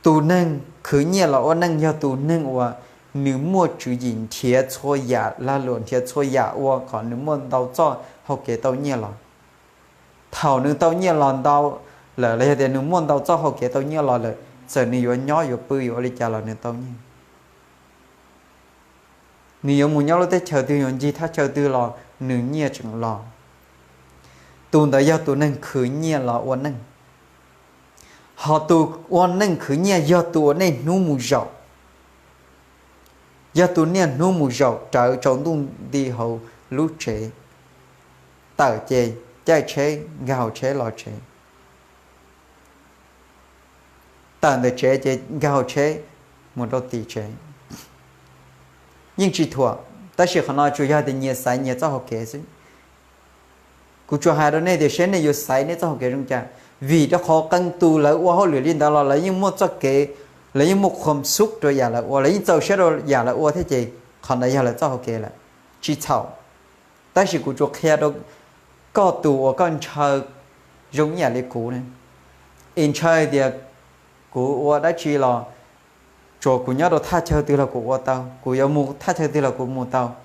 tus neeg khwv nyiaj los ua neej yog tus neeg uas nws muaj tswv yim nrhiav txhua yam lag luam, nrhiav txhua yam ua kom nws muaj ntau txoj hau kev tau nyiaj los. Thaum nws tau nyiaj los ntau lawm los yog tias nws muaj ntau txoj hau kev tau nyiaj los lawm, txawm nws yuav nyob yuav pw yuav ua li cas los nws tau nyiaj. Nws yuav mus nyob lub teb chaws twg yuav ncig thaj chaw twg los nws nyiaj tseem los. Tus ntawd yog tus neeg khwv nyiaj los ua neej. Ho tus ua neej khwv nyiaj yog tus uas niaj hnub mus zaum, yog tus niaj hnub mus zaum rawv tsaus ntuj nti hauv lub tsev, tawm ces caij tsheb nkag hauv tsheb los tsev, tawm ntawm tsev ces nkag hauv tsheb mus rau tim tsev. Yeej tsis thuam, tab sis qhov no tsuas yog tias nyias xaiv nyias txoj hau kev xwb. Kuv tsuas hais rau nej tias seb nej yuav xaiv nej txoj hau kev zoo cas, vim rau qhov qee tus lawv ua hauj lwm li ntawd los lawv yeej muaj txoj kev, lawv yeej muaj khuam xub rau yam lawv ua, lawv yeej txaus siab rau yam lawv ua thiab ces qhov ntawd yog lawv txoj hau kev lawm, tsis txhaum. Tab sis kuv tsuas qhia rau koj tus uas koj ntshaw zoo ib yam li kuv ne, es ntshaw tias kuv ua dab tsi los tsuas kuv nyob rau thaj chaw twg los kuv ua tau, kuv yuav mus thaj chaw twg los kuv mus tau,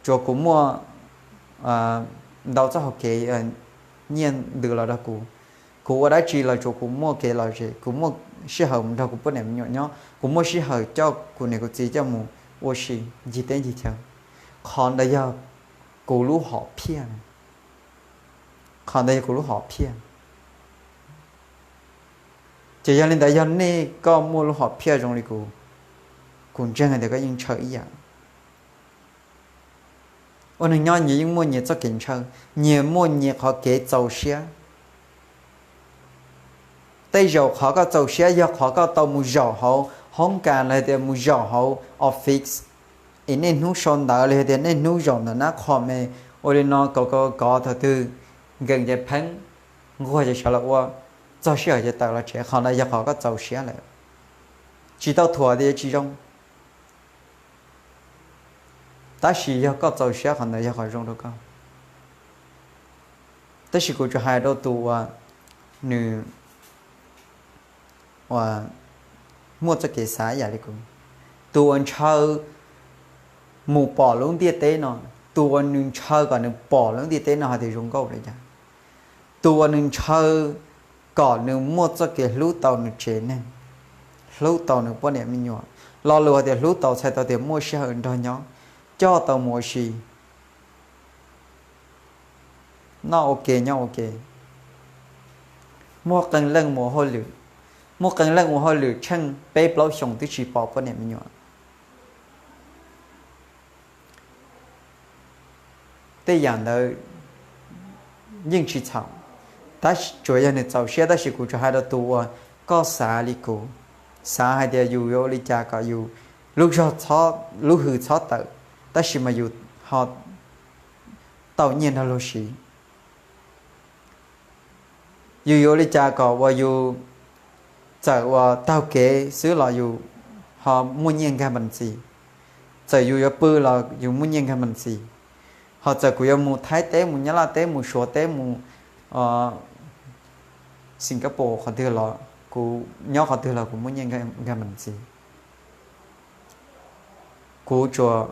tsuas kuv muaj ntau txoj hau kev nyiaj ntws los rau kuv. Kuv ua dab tsi los tsuas kuv muaj kev lom zem, kuv muaj sij hawm mus nrog kuv poj niam me nyuam nyob, kuv muaj sij hawm coj kuv niam kuv txiv coj mus ua si ncig teb ncig chaw. Qhov ntawd yog kuv lub hom phiaj. Qhov ntawd yog kuv lub hom phiaj. Ces yog li ntawd yog nej koj muaj lub hom phiaj zoo li kuv, kuv ntseeg hais tias koj yeej ntshaw ib yam. Ua neeg nyob nyias yeej muaj nyias txoj kev ntshaw, nyias muaj nyias qhov kev txaus siab. Tej zaum qhov koj txaus siab yog qhov koj tau mus zaum hauv hoob kas los tias mus zaum hauv office, es niaj hnub sau ntawv los tias niaj hnub zaum ntawm nab qhom me, ua li no kov kov kov thaum twg nkees ces pheeb, nquag ces sawv los ua, txog sij hawm ces tawm los tsev, qhov ntawd yog qhov koj txaus siab lawm. Tsis tau thuam tias tsis zoo, tab sis yog koj txaus siab qhov ntawd yog qhov zoo rau koj. Tab sis kuv tsuas hais rau tus uas nws muaj txoj kev xav ib yam li kuv, tus uas ntshaw mus pom lub ntiaj teb no, tus uas nws ntshaw kom nws pom lub ntiaj teb no hais tias zoo nkauj li cas, tus uas nws ntshaw kom nws muaj txoj kev hlub tau nws tsev neeg, hlub tau nws poj niam me nyuam. Lo lus hais tias hlub tau txhais tau tias muaj sij hawm nrog nyob, coj tau mus ua si. noj ua ke nyob ua ke, muaj qee leej mus ua hauj lwm, muaj qee leej ua hauj lwm tsheej peb plaub xyoos twb tsis pom poj niam me nyuam. Tej yam ntawd yeej tsis txhaum, tab tsuas yog nws txaus siab. Tab sis kuv tsuas hais rau tus uas koj xav li kuv, xav hais tias yus yuav ua li cas kom yus lub zog, lub hws txhob tawm, tab sis mas yus ho tau nyiaj nrog luag siv. Yus yuav ua li cas kom uas yus txawm uas taug kev xwb los yus ho muaj nyiaj nkag npas ntxiv, txawm yus yuav pw los yus muaj nyiaj nkag npas ntxiv. Ho txawm kuv yuav mus Thaib teb, mus Nyab Laj teb, mus Suav teb, mus Singapore qhov twg los kuv nyob qhov twg los kuv muaj nyiaj nkag npas ntxiv. Kuv tsuas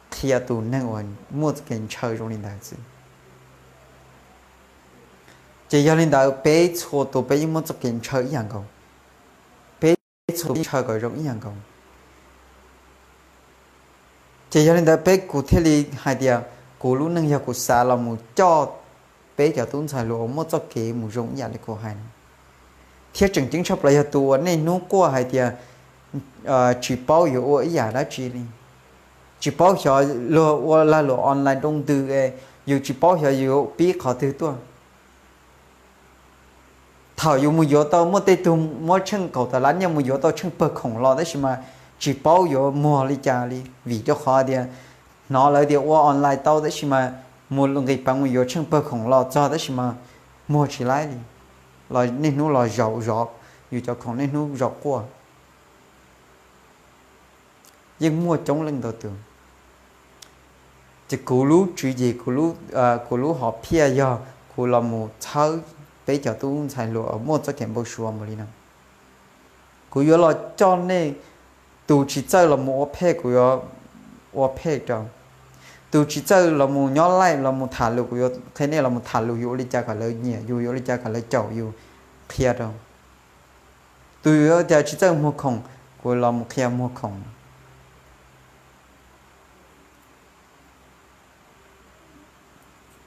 qhia tus neeg uas muaj txoj kev ntshaw zoo li ntawd xwb. Ces yog li ntawd peb txhua tus peb yeej muaj txoj kev ntshaw ib yam nkaus, peb txhua tus ntshaw kom zoo ib yam nkaus. Ces yog li ntawd peb, kuv thiaj li hais tias kuv lub neej yog kuv xav los mus coj peb cov tub ntxhais hluas uas muaj txoj kev mus zoo ib yam li kuv hais no, thiab tseem ceeb tshaj plaws yog tus uas niaj hnub quaj hais tias tsis paub yuav ua ib yam dab tsi li, tsis paub xyov luag ua lag luam online rau ntws es yus tsis paub xyov yuav pib qhov twg tuaj. Thaum yus mus yuav tau, muaj tej tug muab tsheej kaum tawm lab nyiaj mus yuav tau tsheej pawg khoom los tab sis mas tsis paub yuav muag li cas li, vim rau qhov tias hnov lawv tias ua online tau tab sis mas mus nqis peev mus yuav tsheej pawg khoom los txog tab sis mas muag tsis laib li, los niaj hnub los zaum zov yus cov khoom, niaj hnub zaum quaj. Yeej muaj coob leej ntau tus. Ces kuv lub tswv yim, kuv lub hom phiaj yog kuv los mus txhawb peb cov tub ntxhais hluas muaj txoj kev npau suav npaum li no. Kuv yuav los coj nej, tus tsis txawj los mus ua phej kuv yuav ua phej rau, tus tsis txawj los mus nyob laij los mus tham lus kuv yuav qhia nej los mus tham lus yus ua li cas kom lawv nyiam yus, yuav ua li cas kom lawv caum yus, qhia rau. Tus yuav cas tsis txawj muag khoom, kuv los mus qhia muag khoom.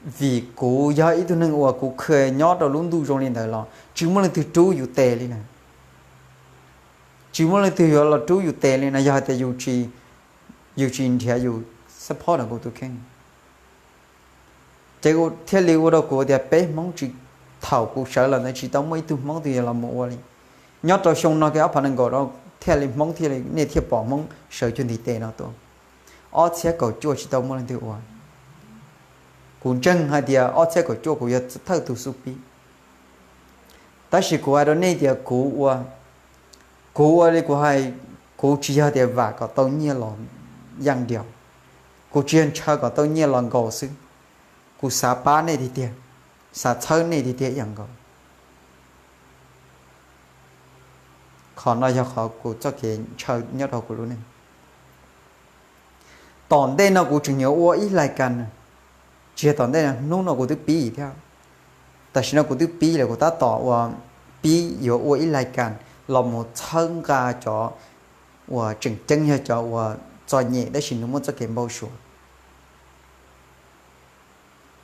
Vim kuv yog ib tug neeg uas kuv kha nyob rau lub ntuj zoo li ntawd los tsis muaj leej twg rub yus tes li na. Tsis muaj leej twg yuav los rub yus tes li na yog hais tias yus tsis nrhiav yus support kuv tus kheej. Ces thiaj li ua rau kuv tias peb Hmoob tsis, thaum kuv sawv los ntawd tsis tau muaj ib tug Hmoob twg yuav los mus ua li. Nyob rau xyoo no kiag ob phav nees nkaum no thiaj li Hmoob thiaj li, nej thiaj pom Hmoob sawv cuag ntiv tes no tuaj. Ob txhiab kaum cuaj tsis tau muaj leej twg ua. Kuv ntseeg hais tias ob txhiab kaum cuaj kuv yog thawj tus xub pib. Tab sis kuv hais rau nej tias kuv ua, kuv ua li kuv hais, kuv tsis yog tias vam kom tau nyiaj los yaj diav, kuv tsis yog ntshaw kom tau nyiaj los nkaus xwb. Kuv xav pab nej tiag tiag, xav txhawb nej tiag tiag ib yam nkaus. Qhov no yog qhov kuv txoj kev ntshaw nyob rau kuv lub neej. Tom ntej no kuv tseem yuav ua ib lais kas, tsis yog tom ntej no, hnub no kuv twb pib thiab. Tam sim no kuv twb pib lawm, kuv tab tom ua, pib yuav ua ib lais kas los mus txhawb nqa cov uas tseem ceeb yog cov uas txom nyem tab sis nws muaj txoj kev npau suav.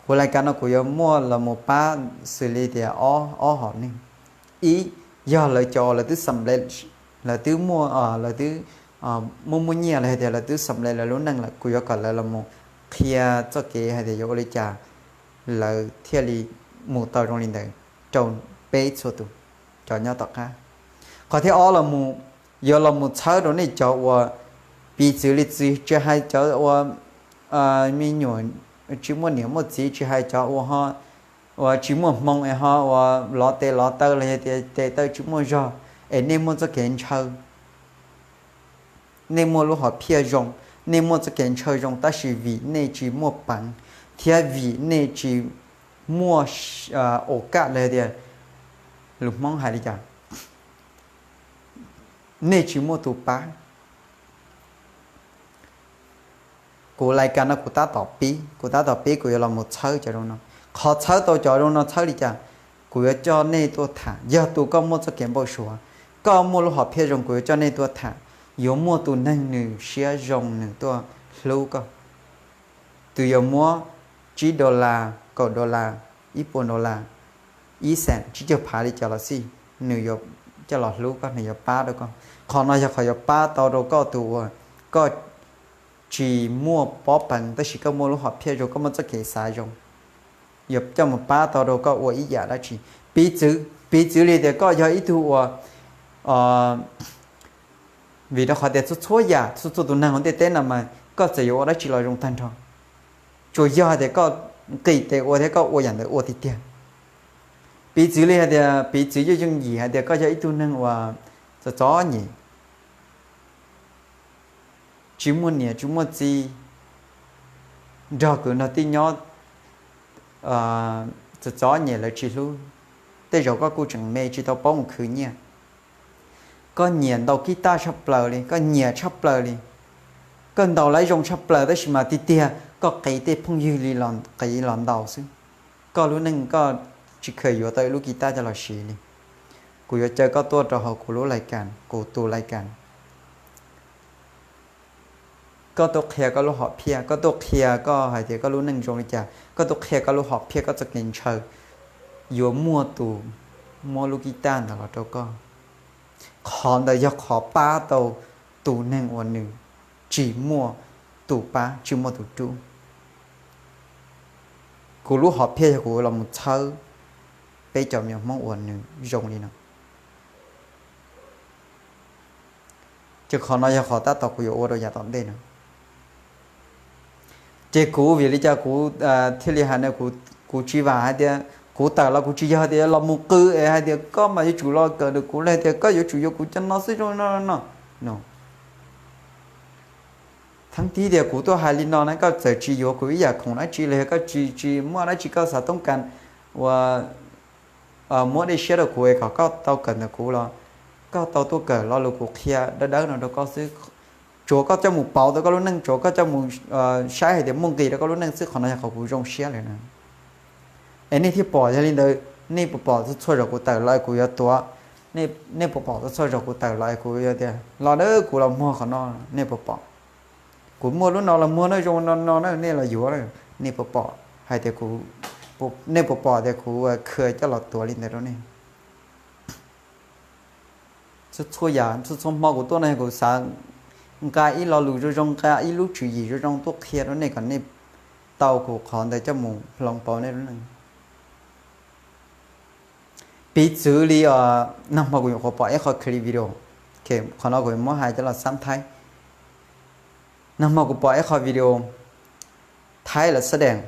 Kuv lais kas no kuv yuav muaj los mus pab xws li tias ob, ob hom neeg. Ib, yog lawv cov uas lawv twb xam le, lawv twb muaj, lawv twb muaj muaj nyiaj los hais tias lawv twb xam le lawv lub neej lawm, kuv yuav kom lawv los mus qhia txoj kev hais tias yuav ua li cas lawv thiaj li mus tau zoo li ntawd rau peb txhua tus cov nyob tom qab. Qhov thib ob los mus, yuav los mus txhawb rau nej cov uas piv txwv li txiv, tsis hais cov uas me nyuam tsis muaj niam muaj txiv, tsis hais cov uas ho, uas tsis muaj hmoo es ho uas lov tes lov taw los yog tias tes taw tsis muaj zog, es nej muaj txoj kev ntshaw, nej muaj lub hom phiaj zoo, nej muaj txoj kev ntshaw zoo tab sis vim nej tsis muaj peev thiab vim nej tsis muaj, a, okaj los tias, lus Hmoob hais li cas, nej tsis muaj tus pab. Kuv lais kas no kuv tab tom pib, kuv tab tom pib kuv yuav los mus txhawb cov zoo no. Qhov txhawb tau cov zoo no txhawb li cas? Kuv yuav coj nej tuaj tham. Yog tus koj muaj txoj kev npau suav, koj muaj lub hom phiaj zoo, kuv yuav coj nej tuaj tham. Yuav muaj tus neeg nws siab zoo nws tuaj hlub koj. Tus yuav muab tsib dollar, dollar, ib puas dollar, ib xees, tsib caug phav li cas los xij, nws yuav coj los hlub koj, nws yuav pab rau koj. Qhov no yog qhov yuav pab tau rau koj tus uas koj tsis muaj pob peev tab sis koj muaj lub hom phiaj zoo, koj muaj txoj kev xav zoo, yuav coj mus pab tau rau koj ua ib yam dab tsi. Piv txwv, piv txwv li tias koj yog ib tug uas, vim rau qhov tias txhua txhua yam, txhua txhua tus neeg hauv ntiaj teb no mas koj txawm yuav ua dab tsi los zoo tag nrho, tsuas yog hais tias koj nqis tes ua thiab koj ua yam ntawd ua tiag tiag. Piv txwv li hais tias, piv txwv yooj yooj yim hais tias koj yog ib tug neeg uas txom txom nyem, tsis muaj niam tsis muaj txiv, nrog kwv nrog tij nyob, txom txom nyem lawv tsis hlub, tej zaum koj kuj tseem me tsis tau paub mus khwv nyiaj. Koj nyiam ntaus kib taj tshaj plaws li, koj nyiam tshaj plaws li, koj ntaus lawv zoo tshaj plaws tab sis mas tiag tiag koj qiv tej phooj ywg li los qiv los ntaus xwb. Koj lub neej koj tsis kheev yuav tau ib lub kib taj coj los siv li. Kuv yuav caw koj tuaj rau hauv kuv lub lais kas, kuv tus lais kas. Koj tuaj qhia koj lub hom phiaj, koj tuaj qhia koj hais tias koj lub neej zoo li cas, koj tuaj qhia koj lub hom phiaj, koj txoj kev ntshaw, yuav muaj tus muab lub kib taj ntawd los rau koj. Qhov ntawd yog qhov pab tau tus neeg uas nws tsis muaj tus pab, tsis muaj tus rub. Kuv lub hom phiaj yog kuv los mus txhawb peb cov me nyuam Hmoob uas nws zoo li no. Ces qhov no yog qhov tab tom kuv yuav ua rau yav tom ntej no. Ces kuv vim li cas kuv thiaj li hais no, kuv tsis vam hais tias, kuv tawm los kuv tsis yog tias los mus qw es hais tias koj mas yuav tsum los kawm ntawm kuv los tias koj yuav tsum yuav kuv cov no xwb zoo no no no. Thaum tiag tias kuv tuaj hais li no na, koj txawm tsis yuav kuv ib yam khoom dab tsi los yog koj tsis tsis muaj dab tsi koj xav toob kas uas muab dej siab rau kuv es kom koj tau kawm ntawm kuv los koj tau tuaj kawm lo lus kuv qhia dawb dawb no rau koj xwb. Tsuav koj coj mus pauv tau koj lub neej, tsuav koj coj mus saib hais tias muaj nqis rau koj lub neej xwb, qhov no yog qhov kuv zoo siab lawm na. Es nej thiaj pom, yog li ntawd nej puas pom txhua txhua zaus kuv tawm los kuv yuav tuav, nej puas pom txhua txhua zaus kuv tawm los kuv yuav tias los na kuv los muag qhov no, nej puas pom? Kuv muaj lub no los muag na, zoo no no na, nej los yuav na. Nej puas pom hais tias, nej puas pom tias kuv khw coj los tuav li ntawd rau nej? Txhua txhua yam, txhua txhua hmo kuv tuaj no yog kuv xav nqa ib lo lus zoo zoo, nqa ib lub tswv yim zoo zoo tuaj qhia rau nej kom nej tau kuv qhov ntawd coj mus hloov pauv nej lub neej. Piv txwv li, nag hmo kuv nyuam qhuav pom ib qho clip video, qhov no kuv muab hais coj los xab Thaib. Nag hmo kuv pom ib qho video Thaib lawv xab dees,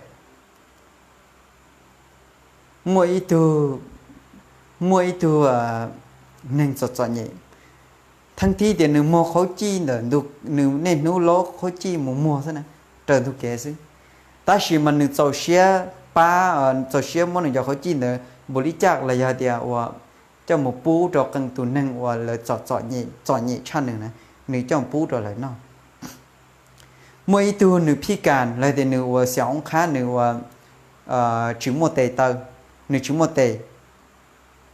muaj ib tug, muaj ib tug neeg txom txom nyem, thaum tiag tias nws muag khaub cij ntawm nws niaj hnub laub khaub cij mus muag xwb na, raws ntug kev xwb. Tab sis mas nws txaus siab pab, txaus siab muab nws cov khaub cij ntawd npaum li cas los yog tias uas coj mus pub rau qee tus neeg uas lawv txom txom nyem tshaj nws na, nws coj mus pub rau lawv noj. Muaj ib tug nws phij kas los tias nws ua xiam oob qhab, nws ua tsis muaj tes taw, nws tsis muaj tes,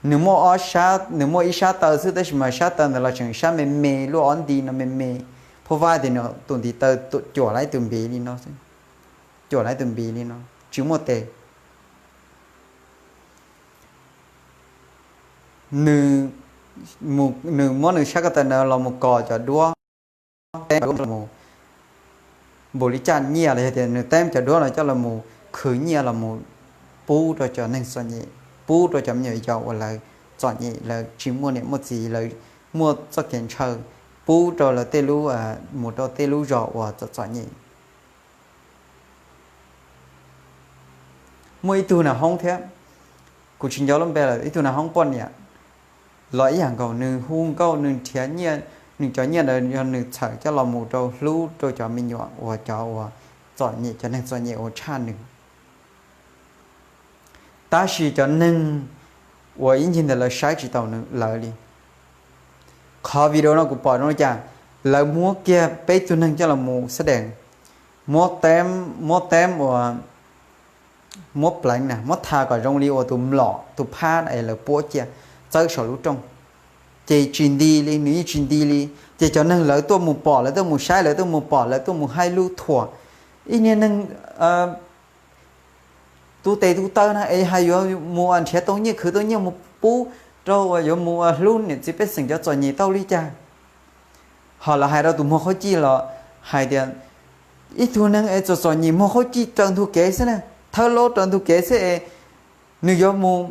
nws muaj ob sab, nws muaj ib sab taw xwb tab sis mas sab taw ntawd los tseem sab me me, lub ob nti no me me, phuj vaj tias nws tus ntiv taw cuam laib tus npiv li no xwb, cuam laib tus npiv li no, tsis muaj tes. Nws muab nws sab ko taw ntawd los mus kos cov duab, teeb mus npaum li cas nyiaj los yog tias nws teeb cov duab no coj los mus khwv nyiaj los mus pub rau cov neeg txom nyem, pub rau cov me nyuam yaus uas lawv txom nyem, lawv tsis muaj niam muaj txiv, lawv muaj txoj kev ntshaw, pub rau lawv tej lub, mus rau tej lub zos uas txom txom nyem. Muaj ib tug nas hoob thiab, kuv tsis nco lub npe lawm, ib tug nas hoob poj niam los ib yam nkaus, nws hu nkauj, nws nrhiav nyiaj, nws cov nyiaj ntawd yog nws txhawm coj los mus rau hlub rau cov me nyuam uas cov uas txom nyem, cov neeg txom nyem uas tshaj nws. Tab sis cov neeg uas ib ncig ntawd lawv saib tsis taus lawv li. Qhov video no kuv pom zoo li cas, lawv muab kiag peb tug neeg coj los mus xab dees, muab teeb, muab teeb uas muab pleev na, muab tha kom zoo li uas tus mlom tus phab es lawv puab cia txawb saum lub rooj. Ces tsis nti li, nws yeej tsis nti li. Ces cov neeg lawv tuaj mus pom, lawv tuaj mus saib, lawv tuaj mus pom, lawv tuaj mus haib lub thuam. Ib niag neeg tu tes tu taw na es hais yuav mus nrhiav tau nyiaj khwv tau nyiaj mus pub rau, yuav mus hlub niam txiv pej xeem cov txom nyem tau li cas? Ho lawv hais rau tus muag khaub cij los hais tias, ib tug neeg es txom txom nyem muag khaub cij raws ntug kev xwb na, thawb laub raws ntug kev xwb es nws yuav mus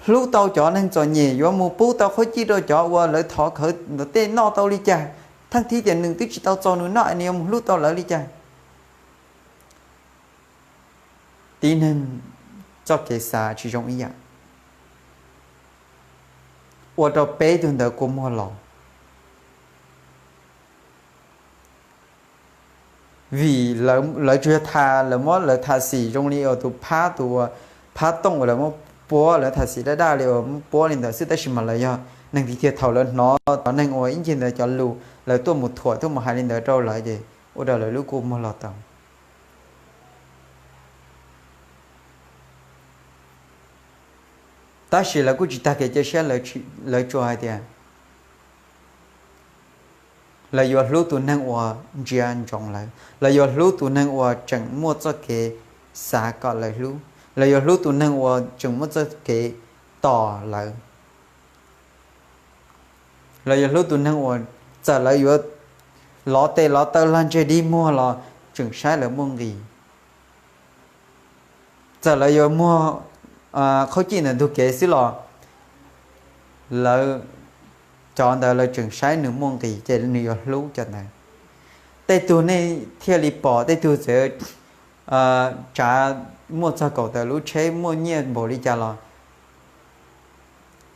hlub tau cov neeg txom nyem, yuav mus pub tau khaub cij rau cov uas lawv thov khawv ntawd tej noj tau li cas? Thaaj thib tias nws twb tsis tau txaus nws noj es nws yuav mus hlub tau lawv li cas? Tib neeg txoj kev xav tsis zoo ib yam, ua rau peb tug ntawd kua muag los. Vim lawv tsuas yog tham, lawv muab lawv tham xim zoo li uas tus phab, tus phab tooj uas lawv muab puab, lawv tham xim daj daj li uas muab puab li ntawd xwb, tab sis mas lawv yog neeg tiag tiag. Thaum lawv hnov cov neeg uas ib ncig ntawd cov lus, lawv tuaj mus thuam tuaj mus hais li ntawd rau lawv ces ua rau lawv lub kua muag los tau. Tab sis lawv kuj tsis tag kev cia siab, lawv tsuas hais tias lawv yuav hlub tus neeg uas ntsia ntsoov lawv, lawv yuav hlub tus neeg uas tseem muaj txoj kev xav kom lawv hlub, lawv yuav hlub tus neeg uas tseem muaj txoj kev tos lawv, lawv yuav hlub tus neeg uas txawm lawv yuav lov tes lov taw lag ntseg dig muag los tseem saib lawv muaj nqis. Txawm lawv yuav muag khaub cij ntawm ntug kev xwb los lawv, cov ntawd lawv tseem saib nws muaj nqis ces nws yuav hlub cov ntawd. Tej tug nej thiaj li pom, tej tug txawm tsav muaj txog kaum tawm lub tsheb muaj nyiaj npaum li cas los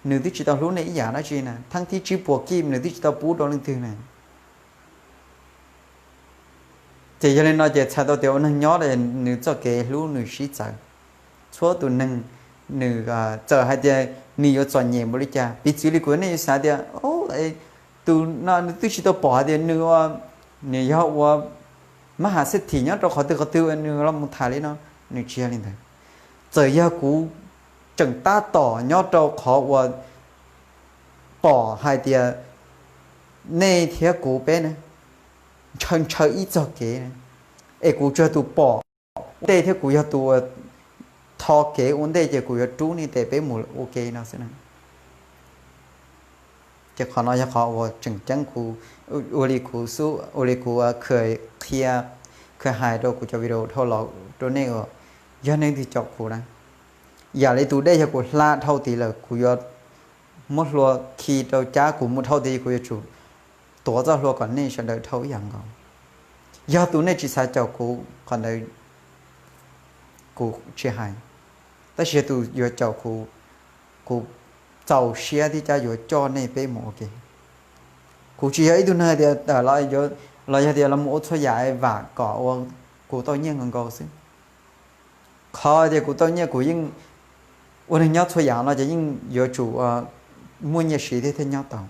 nws twb tsis tau hlub nej ib yam dab tsi na, thab thib tsib puas kij nws twb tsis tau pub rau leej twg na. Ces yog li no ces txhais tau tias ua neeg nyob nws txoj kev hlub nws sib txawv. Txhua tus neeg nws txawm hais tias nws yuav txom nyem npaum li cas, piv txwv li kuv nej yuav xav tias tus no nws twb tsis tau pom hais tias nws, nws yog ua mab has xej thim nyob rau qhov twg qhov twg nws los mus tham li no, nws tsis yog li ntawd. Txawm yog kuv tseem tab tom nyob rau qhov uas pom hais tias nej thiab kuv peb na ntshaw ntshaw ib txog kev na, es kuv tsuas yog tus pom ua ntej thiab kuv yog tus tho kev ua ntej ces kuv yuav rub nej tes peb mus ua ke no xwb na. Ces qhov no yog qhov uas tseem ceeb kuv, ua li kuv xub, ua li kuv qhia, qhia, qhia hais rau kuv cov video dhau los rau nej uas yog nej twg caum kuv na, yam li tus dej yog kuv hla dhau tid lawm kuv yuav muab hlua khi rau cab kuv mus dhau tid kuv yuav tsum tuav txoj hlua kom nej sawv daws dhau ib yam nkaus. Yog tus nej tsis xav caum kuv qhov ntawd kuv tsis hais, tab sis yog tus yuav caum kuv, kuv txaus siab thiab cab yuav coj nej peb mus ua ke. Kuv tsis yog ib tug neeg tias los yog tias los mus ua txhua yam vam kom ua kuv tau nyiaj nkaus nkaus xwb. Qhov tias kuv tau nyiaj kuv yeej ua neeg nyob txhua yam no ces yeej yuav tsum muaj nyiaj siv thiab thiaj nyob tau.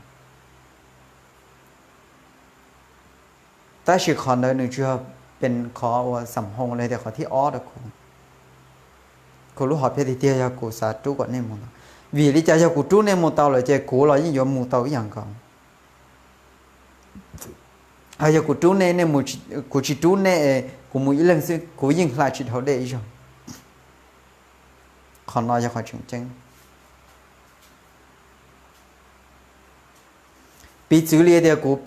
Tab sis qhov ntawd nws tsuas yog pes qhov uas xam hoo li tias qhov thib ob rau kuv. Kuv lub hom phiaj tiag tiag yog kuv xav rub kom nej mus tau. Vim li cas yog kuv rub nej mus tau lawm ces kuv los yeej yuav mus tau ib yam nkaus. Yog kuv rub nej, kuv tsis rub nej, kuv mus ib leeg xwb kuv yeej hla tsis dhau dej ib zaug. Qhov no yog qhov tseem ceeb. Piv txwv li tias kuv,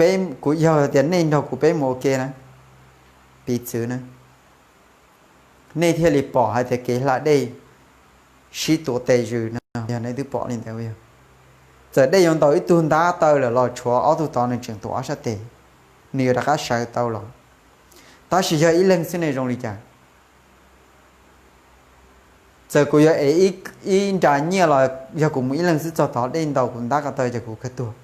kuv yog tias nej nrog kuv peb mus ua ke na, piv txwv na, nej thiaj li pom hais tias kev hla dej sib tuav tes zws no yog nej twb pom li ntawd. Txawm dej yuav ntaus ib tug ntab taw lawm los tshuav ob tug tod nws tseem tuav ob sab tes, nws yuav rov qab sawv tau los. Tab sis yog ib leeg xwb ne zoo li cas? Txawm kuv yuav ev ib nra nyiaj los yog kuv mus ib leeg xwb txog tod dej ntaus kuv ntab ko taw ces kuv kawg tuag.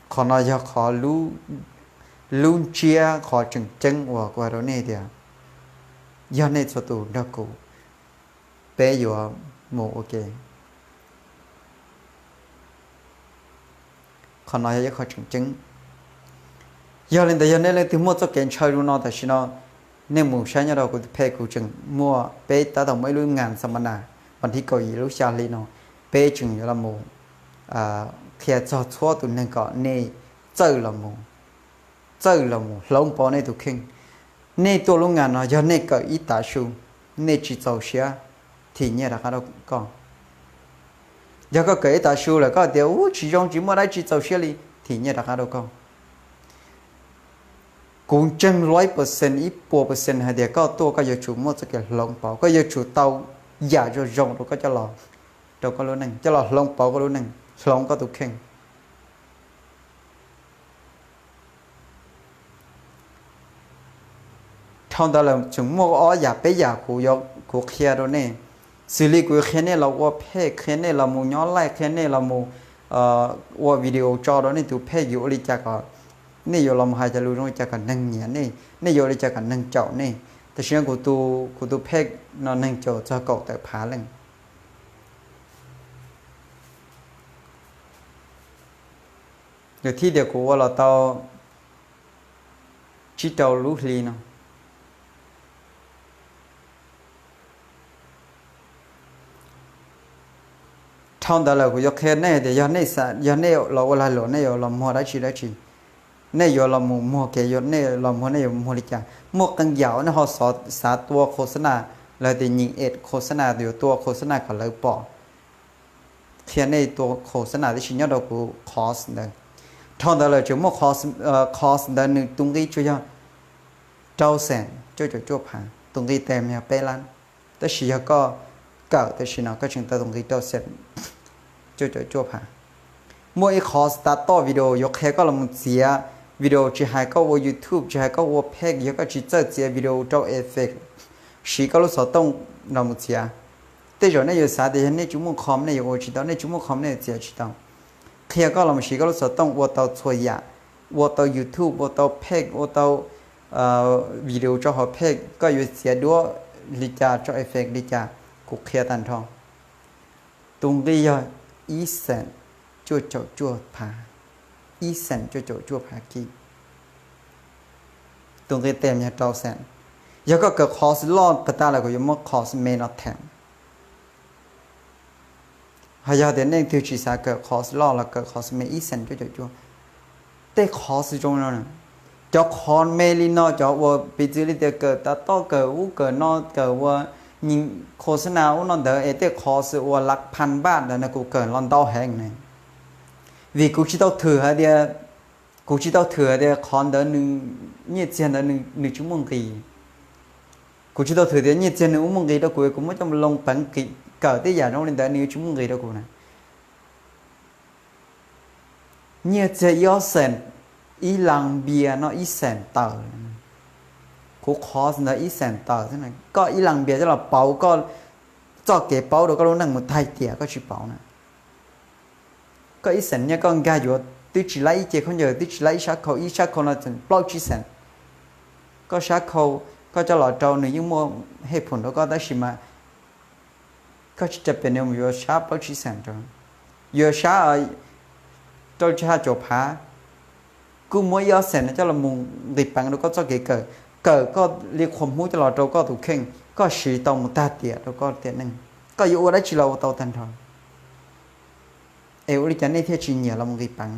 Qhov no yog qhov lub ntsiab qhov tseem ceeb uas kuv hais rau nej tias yog nej txhua tus nrog kuv, peb yuav mus ua ke. Qhov no yog ib qho tseem ceeb. Yog li ntawd yog nej leej twg muaj txoj kev ntshaw zoo no tam sim no, nej mus saib nyob rau kuv page, kuv tseem muaj, peb tab tom muaj ib lub ngas xa ma nas, vas thib kaum yim lub xya hli no, peb tseem yuav los mus qhia txog txhua tus neeg kom nej txawj los mus, txawj los mus hloov pauv nej tus kheej. Nej tuaj lub nga no yog nej kawm ib tav su, nej tsis txaus siab, thim nyiaj rov qab rau koj. Yog koj kawm ib tav su lawm koj tias ub tsis zoo tsis muaj dab tsi txaus siab li, thim nyiaj rov qab rau koj. Kuv ntseeg laib percent ib puas percent hais tias koj tuaj koj yuav tsum muaj txoj kev hloov pauv, koj yuav tsum tau yam zoo zoo rau koj coj los, rau koj lub neej, coj los hloov pauv koj lub neej, hloov koj tus kheej. Dhau ntawd lawm tseem muaj ob yam peb yam kuv, kuv qhia rau nej. Xws li kuv qhia nej los ua phej, qhia nej los mus nyob laij, qhia nej los mus ua video tso rau nej tus phej yuav ua li cas kom, nej yuav los mus hais cov lus zoo li cas kom neeg nyiam nej, nej yuav ua li cas kom neeg caum nej. Tam sim no kuv tus phej no neeg caum txog kaum tawm phav leej. Yog thiab tias kuv ua los tau tsib rau lub hli no. Dhau ntawd lawm kuv yuav qhia nej tias yog nej, yog nej los ua lag luam nej yuav los muag dab tsi dab tsi, nej yuav los mus muag kev, nej los muag nej yuav muag li cas, muaj qee yam uas nej ho xav tua khos xab nas, los tias nyim ej khos xab nas yuav tua khos xab nas kom lawv pom, qhia nej tua khos xab nas tib si nyob rau kuv course ntawd. Dhau ntawd lawm tseem muaj course ntawd nws tus nqi tsuas yog rau xees cuaj caum cuaj phav, tus nqi tes yog peb lab. Tab sis yog koj kawm tam sim no koj tseem tau tus nqi rau xees cuaj caum cuaj phav. Muaj ib course tav toj video yuav qhia koj los mus txiav video, tsis hais koj ua YouTube, tsis hais koj ua phej, yog koj tsis txawj txiav video rau effect, siv koj lub xov tooj los mus txiav. Tej zaum nej yuav xav tias yog nej tsis muaj com nej yuav ua tsis tau, nej tsis muaj com nej yuav txiav tsis tau. Qhia koj los mus siv koj lub xov tooj ua tau txhua yam, ua tau YouTube, ua tau phej, ua tau video rau hauv phej, koj yuav txiav duab li cas, tso effect li cas, kuv qhia tag nrho. Tus nqi yog ib xees cuaj caum cuaj phav, ib xees cuaj caum cuaj phav kib. Tus nqi tes yog rau xees. Yog koj kawm course loj qas tas lawm kuv yuav muab course me no them. Ho yog tias nej twg tsis xav kawm course loj los kawm course me ib xees cuaj caum cuaj. Tej course zoo no, cov course me li no cov uas piv txwv li tias kawm tav toj, kawm ub kawm no, kawm ua nyim khos xab nas ub no ntawd es tej course uas lab phas npaj ntawd no kuv kawm los ntau heev ne. Vim kuv tsis tau thwm hais tias, kuv tsis tau thwm hais tias qhov ntawd nws, nyiaj txiag ntawd nws tsis muaj nqis. Kuv tsis tau thwm tias nyiaj txiag nws ua muaj nqis rau kuv, kuv muab coj mus loo peev kawm tej yam zoo li ntawd nws yuav tsis muaj nqis rau kuv na. Nyiaj txiag ib ob xees, ib las npias no ib xees tawm. Kuv course ntawd ib xees tawm. Koj ib las npias coj los pauv koj txoj kev paub rau koj lub neej mus tag tiam koj tsis pauv na. Koj ib xees nyiaj koj nkag yuav twb tsis laib ib ce khaub ncaws, twb tsis laib ib sab khau, ib sab khau no tseem plaub tsib xees. Koj sab khau, koj coj los rau nws yeej muaj hej phum rau koj tab sis mas koj tsis tas pem nws mus yuav sab plaub tsib xees rau, yuav sab rau tsib haj caum phav, kuj muab ib ob xees no coj los mus nqis peev rau koj txoj kev kawm, kawm koj li qhua hmub coj los rau koj tus kheej, koj siv tau mus tag tiam rau koj tiam neej. Koj yuav ua dab tsi los ua tau tag nrho. Es ua li cas nej thiaj tsis nyiam los mus nqis peev?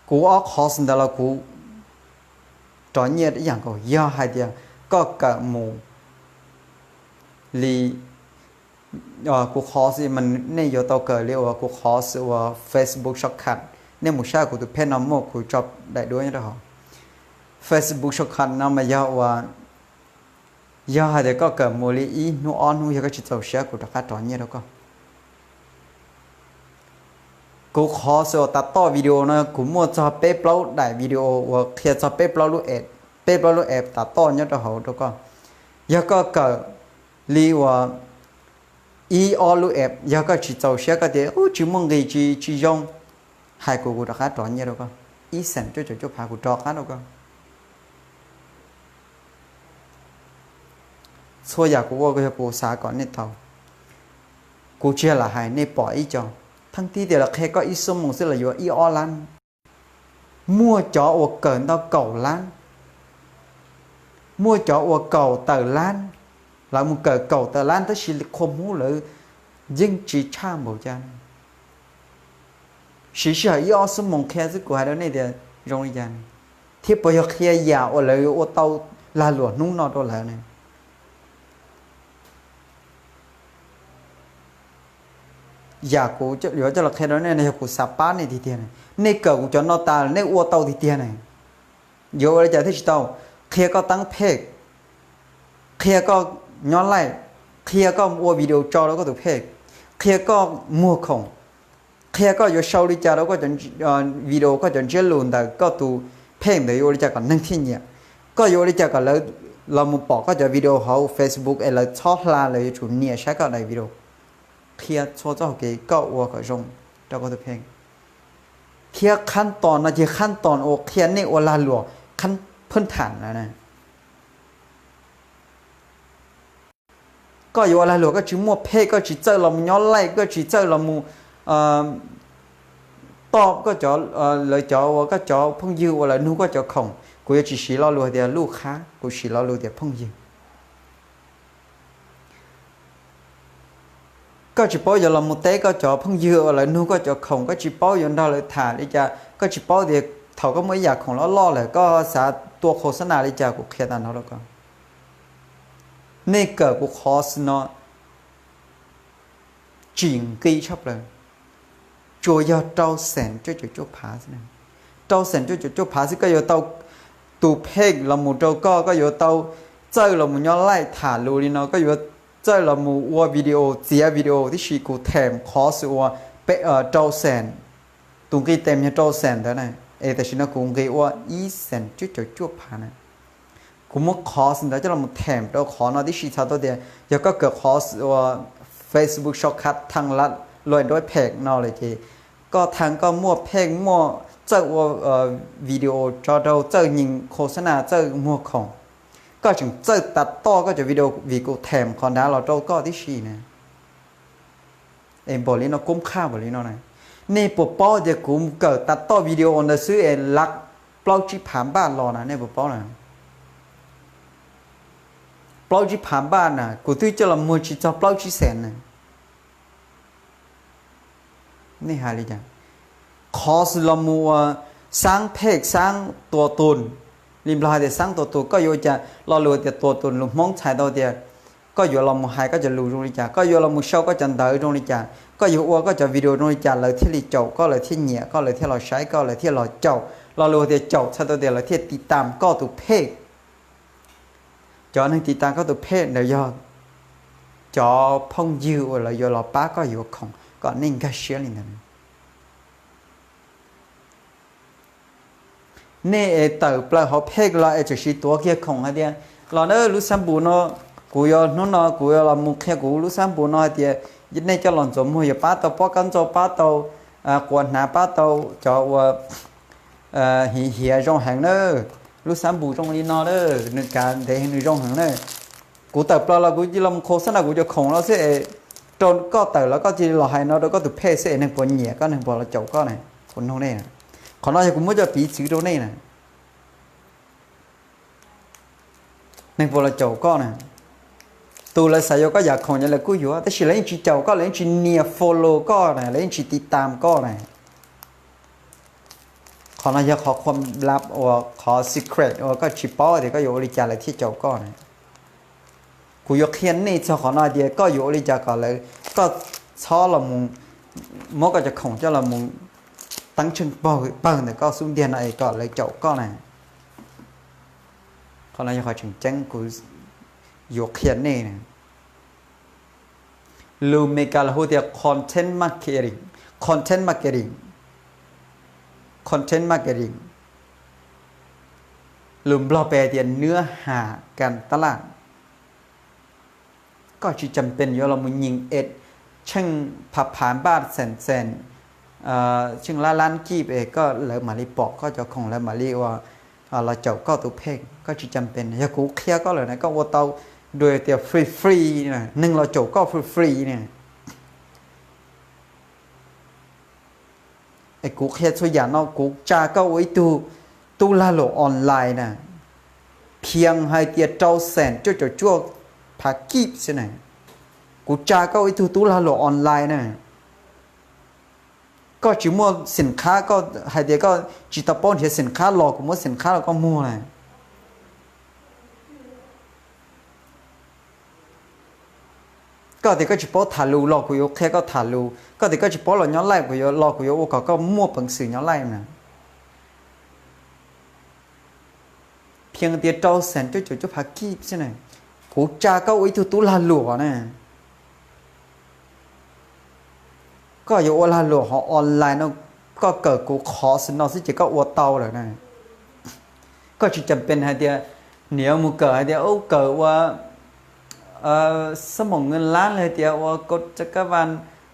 Kuv ob qhov ntawd los kuv rov nyiaj ib yam nkaus. Yog hais tias koj kawm mus li kuv qhov xwb mas nej yuav tau kawm li uas kuv qhov xwb uas Facebook shortcut. Nej mus saib kuv tus phej no muaj kuv tso daim duab nyob rau hauv. Facebook shortcut no mas yog uas, yog hais tias koj kawm mus li ib hnub ob hnub yog koj tsis txaus siab kuv rov qab rov nyiaj rau koj. Kuv qhov xwb uas tav toj video no kuv muaj txog peb plaub daim video uas qhia txog peb plaub lub app, peb plaub lub app tav toj nyob rau hauv rau koj. Yog koj kawm li uas ib ob lub app yog koj tsis txaus siab koj tias ub tsis muaj nqis tsis tsis zoo, hais kuv kuv rov qab rov nyiaj rau koj. Ib xees cuaj caum cuaj phav kuv rov qab rau koj. Txhua yam kuv ua yog kuv xav kom nej tau. Kuv tsis yog lam hais nej pom ib co, thaj tib tias lawv qhia koj ib xuab moos xwb los yuav ib ob lab. Muaj cov uas kawm ntau kaum lab, muaj cov uas kaum tawm lab, lawv mus kawm kaum tawm lab tab sis qhua hmub lawv yeej tsis tshaj npaum cas. Siv sij hawm ib ob xuab moos qhia xwb kuv hais rau nej tias zoo li cas. Thiab puas yog qhia yam uas lawv yuav ua tau lag luam hnub no rau lawv ne? Yam kuv yuav coj los qhia rau nej no yog kuv xav pab nej tiag tiag ne. Nej kawm kuv cov no tas nej ua tau tiag tiag ne. Yuav ua li cas thiaj tsis tau? Qhia koj teeb phej, qhia koj nyob laij, qhia koj ua video tso rau koj tus phej, qhia koj muag khoom, qhia koj yuav sau li cas rau koj cov video, koj cov ntsiab lus ntawm koj tus phej ntawd yuav ua li cas kom neeg thiaj nyiam, koj yuav ua li cas kom lawv los mus pom koj cov video hauv Facebook es lawv txhob hla, lawv yuav tsum nias saib koj daim video. Qhia txhua txoj hauv kev koj ua kom zoo rau koj tus phej. Thiab khab toos no ces khab toos uas qhia nej ua lag luam, khab phwj tham na. Koj yuav ua lag luam, koj tsis muaj phej, koj tsis txawj los mus nyob laij, koj tsis txawj los mus toj koj cov, lawv cov uas koj cov phooj ywg uas lawv nug koj cov khoom. Kuv yuav tsis siv lo lus tias lub khab, kuv siv lo lus tias phooj ywg. Koj tsis paub yuav los mus teb koj cov phooj ywg uas lawv nug koj cov khoom, koj tsis paub yuav nrog lawv tham li cas, koj tsis paub tias thaum koj muaj ib yam khoom loj loj lawm koj xav tua khos xab nas li cas, kuv qhia tas no rau koj. Nej kawm kuv qhov no tsis nqi tshaj plaws, tsuas yog rau xees cuaj caum cuaj phav xwb. Rau xees cuaj caum cuaj phav xwb koj yuav tau tus phej los mus rau koj, koj yuav tau txawj los mus nyob laij tham lus li no, koj yuav txawj los mus ua video, txiav video tib si. Kuv them qhov xwm uas rau xees, tus nqi tes yog rau xees ntawd na, es tam sim no kuv nqi ua ib xees cuaj caum cuaj phav na. Kuv muab qhov xwm ntawd coj los them rau qhov no tib si, txhais tau tias yog koj kawm qhov xwm uas Facebook shortcut thee lawv nruab phej no lawm ces koj thee koj muaj phej, muaj txawj ua video tso rau, txawj nyeem khos xab nas, txawj muag khoom, koj tseem txawj tas toj koj cov video vim kuv them qhov nrad los rau koj tib si na. Es npaum li no, koob qhaj npaum li no na. Nej puas paub tias kuv kawm tas toj video ntawd xwb es lav plaub tsib phav npaj los na, nej puas paub na? Plaub tsib phav npaj na, kuv twb coj los muag tsis txog plaub tsib xees na. Nej hais li cas? Qhov xwm los mus ua xaab phej xaab tua tun, li Nplog hais tias xaab tua tun, koj yuav ua cas? Lo lus tias tua tun lus Hmoob txhais tau tias koj yuav los mus hais koj cov lus zoo li cas, koj yuav los mus sau koj cov ntawv zoo li cas, koj yuav ua koj cov video zoo li cas lawv thiaj li caum koj, lawv thiaj nyiam koj, lawv thiaj los saib koj, lawv thiaj los caum. Lo lus tias caum txhais tau tias lawv thiaj tiv tam koj tus phej. Cov neeg tiv tam koj tus phej ntawd yog cov phooj ywg uas lawv yuav los pab koj yuav khoom kom nej nkag siab li ntawd. Nej es tawm plaws hauv phej los es tseem siv tuav kiag khoom hais tias los na, lub xab npus no, kuv yuav hnub no kuv yuav los mus qhia kuv lub xab npus no hais tias nej coj los ntxuav muag yuav pab tau pob kab ntxoog, pab tau quas hnav, pab tau cov uas hiav hiav zoo heev na. Lub xab npus zoo li no na, nws kav ntev nws zoo heev na. Kuv tawm plaws los kuv cia li los mus khos xab nas kuv cov khoom no xwb es rau koj tawm los koj cia li los hais no rau koj tus phej xwb es neeg puas nyiam koj, neeg puas los caum koj na? Kuv nug nej, qhov no yog kuv muab coj piv txwv rau nej na. Neeg puas los caum koj na? Tus lawv xav yuav koj yam khoom ces lawv kuj yuav, tab sis lawv yeej tsis caum koj, lawv yeej tsis nias follow koj na, lawv yeej tsis tiv tam koj na. Qhov no yog qhov khuam lab uas qhov secret uas koj tsis paub tias koj yuav ua li cas lawv thiaj caum koj na. Kuv yuav qhia nej txog qhov no tias koj yuav ua li cas kom lawv, koj txhob los mus muab koj cov khoom coj los mus teeb tsheej pawg ntawm koj xub ntiag no es kom lawv caum koj na. Qhov no yog qhov tseem ceeb kuv yuav qhia nej na. Lus Meskas lawv hu tias content marketing, content marketing, content marketing. Lus Nplog piav tias เนื้อหาการตลาด. Koj tsis cam pes yuav los mus nyeem es tsheej phav phav npaj xeem xeem, tsheej lab lab kij es koj, lawv mam li pom koj cov khoom, lawv mam li ua, los caum koj tus phej. Koj tsis cam pes, yog kuv qhia koj lawm na, koj ua tau dua tias free free, neeg los caum koj free free ne. Es kuv qhia txhua yam no kuv tsa koj ua ib tug tub lag luam online na, phiaj hais tias rau xeem cuaj caum cuaj phav kij xwb na. Kuv tsa koj ua ib tug tub lag luam online na. Koj tsis muaj xim qhab, koj hais tias koj tsis tau paub nrhiav xim qhab los kuv muab xim qhab los koj muag na. Koj tias koj tsis paub tham lus los kuv yuav qhia koj tham lus, koj tias koj tsis paub los nyob laij kuv yuav los kuv yuav ua kom koj muaj peev xwm nyob laij na. Phiaj tias rau xees cuaj caum cuaj phav kib xwb na, kuv tsa koj ua ib tug tub lag luam na. Koj yuav ua lag luam hauv online no, koj kawm kuv qhov xwb no xwb ces koj ua tau lawm na. Koj tsis cam pes hais tias niam mus kawm hais tias ub kawm ua xab moom nws lab li hais tias ua kab vaj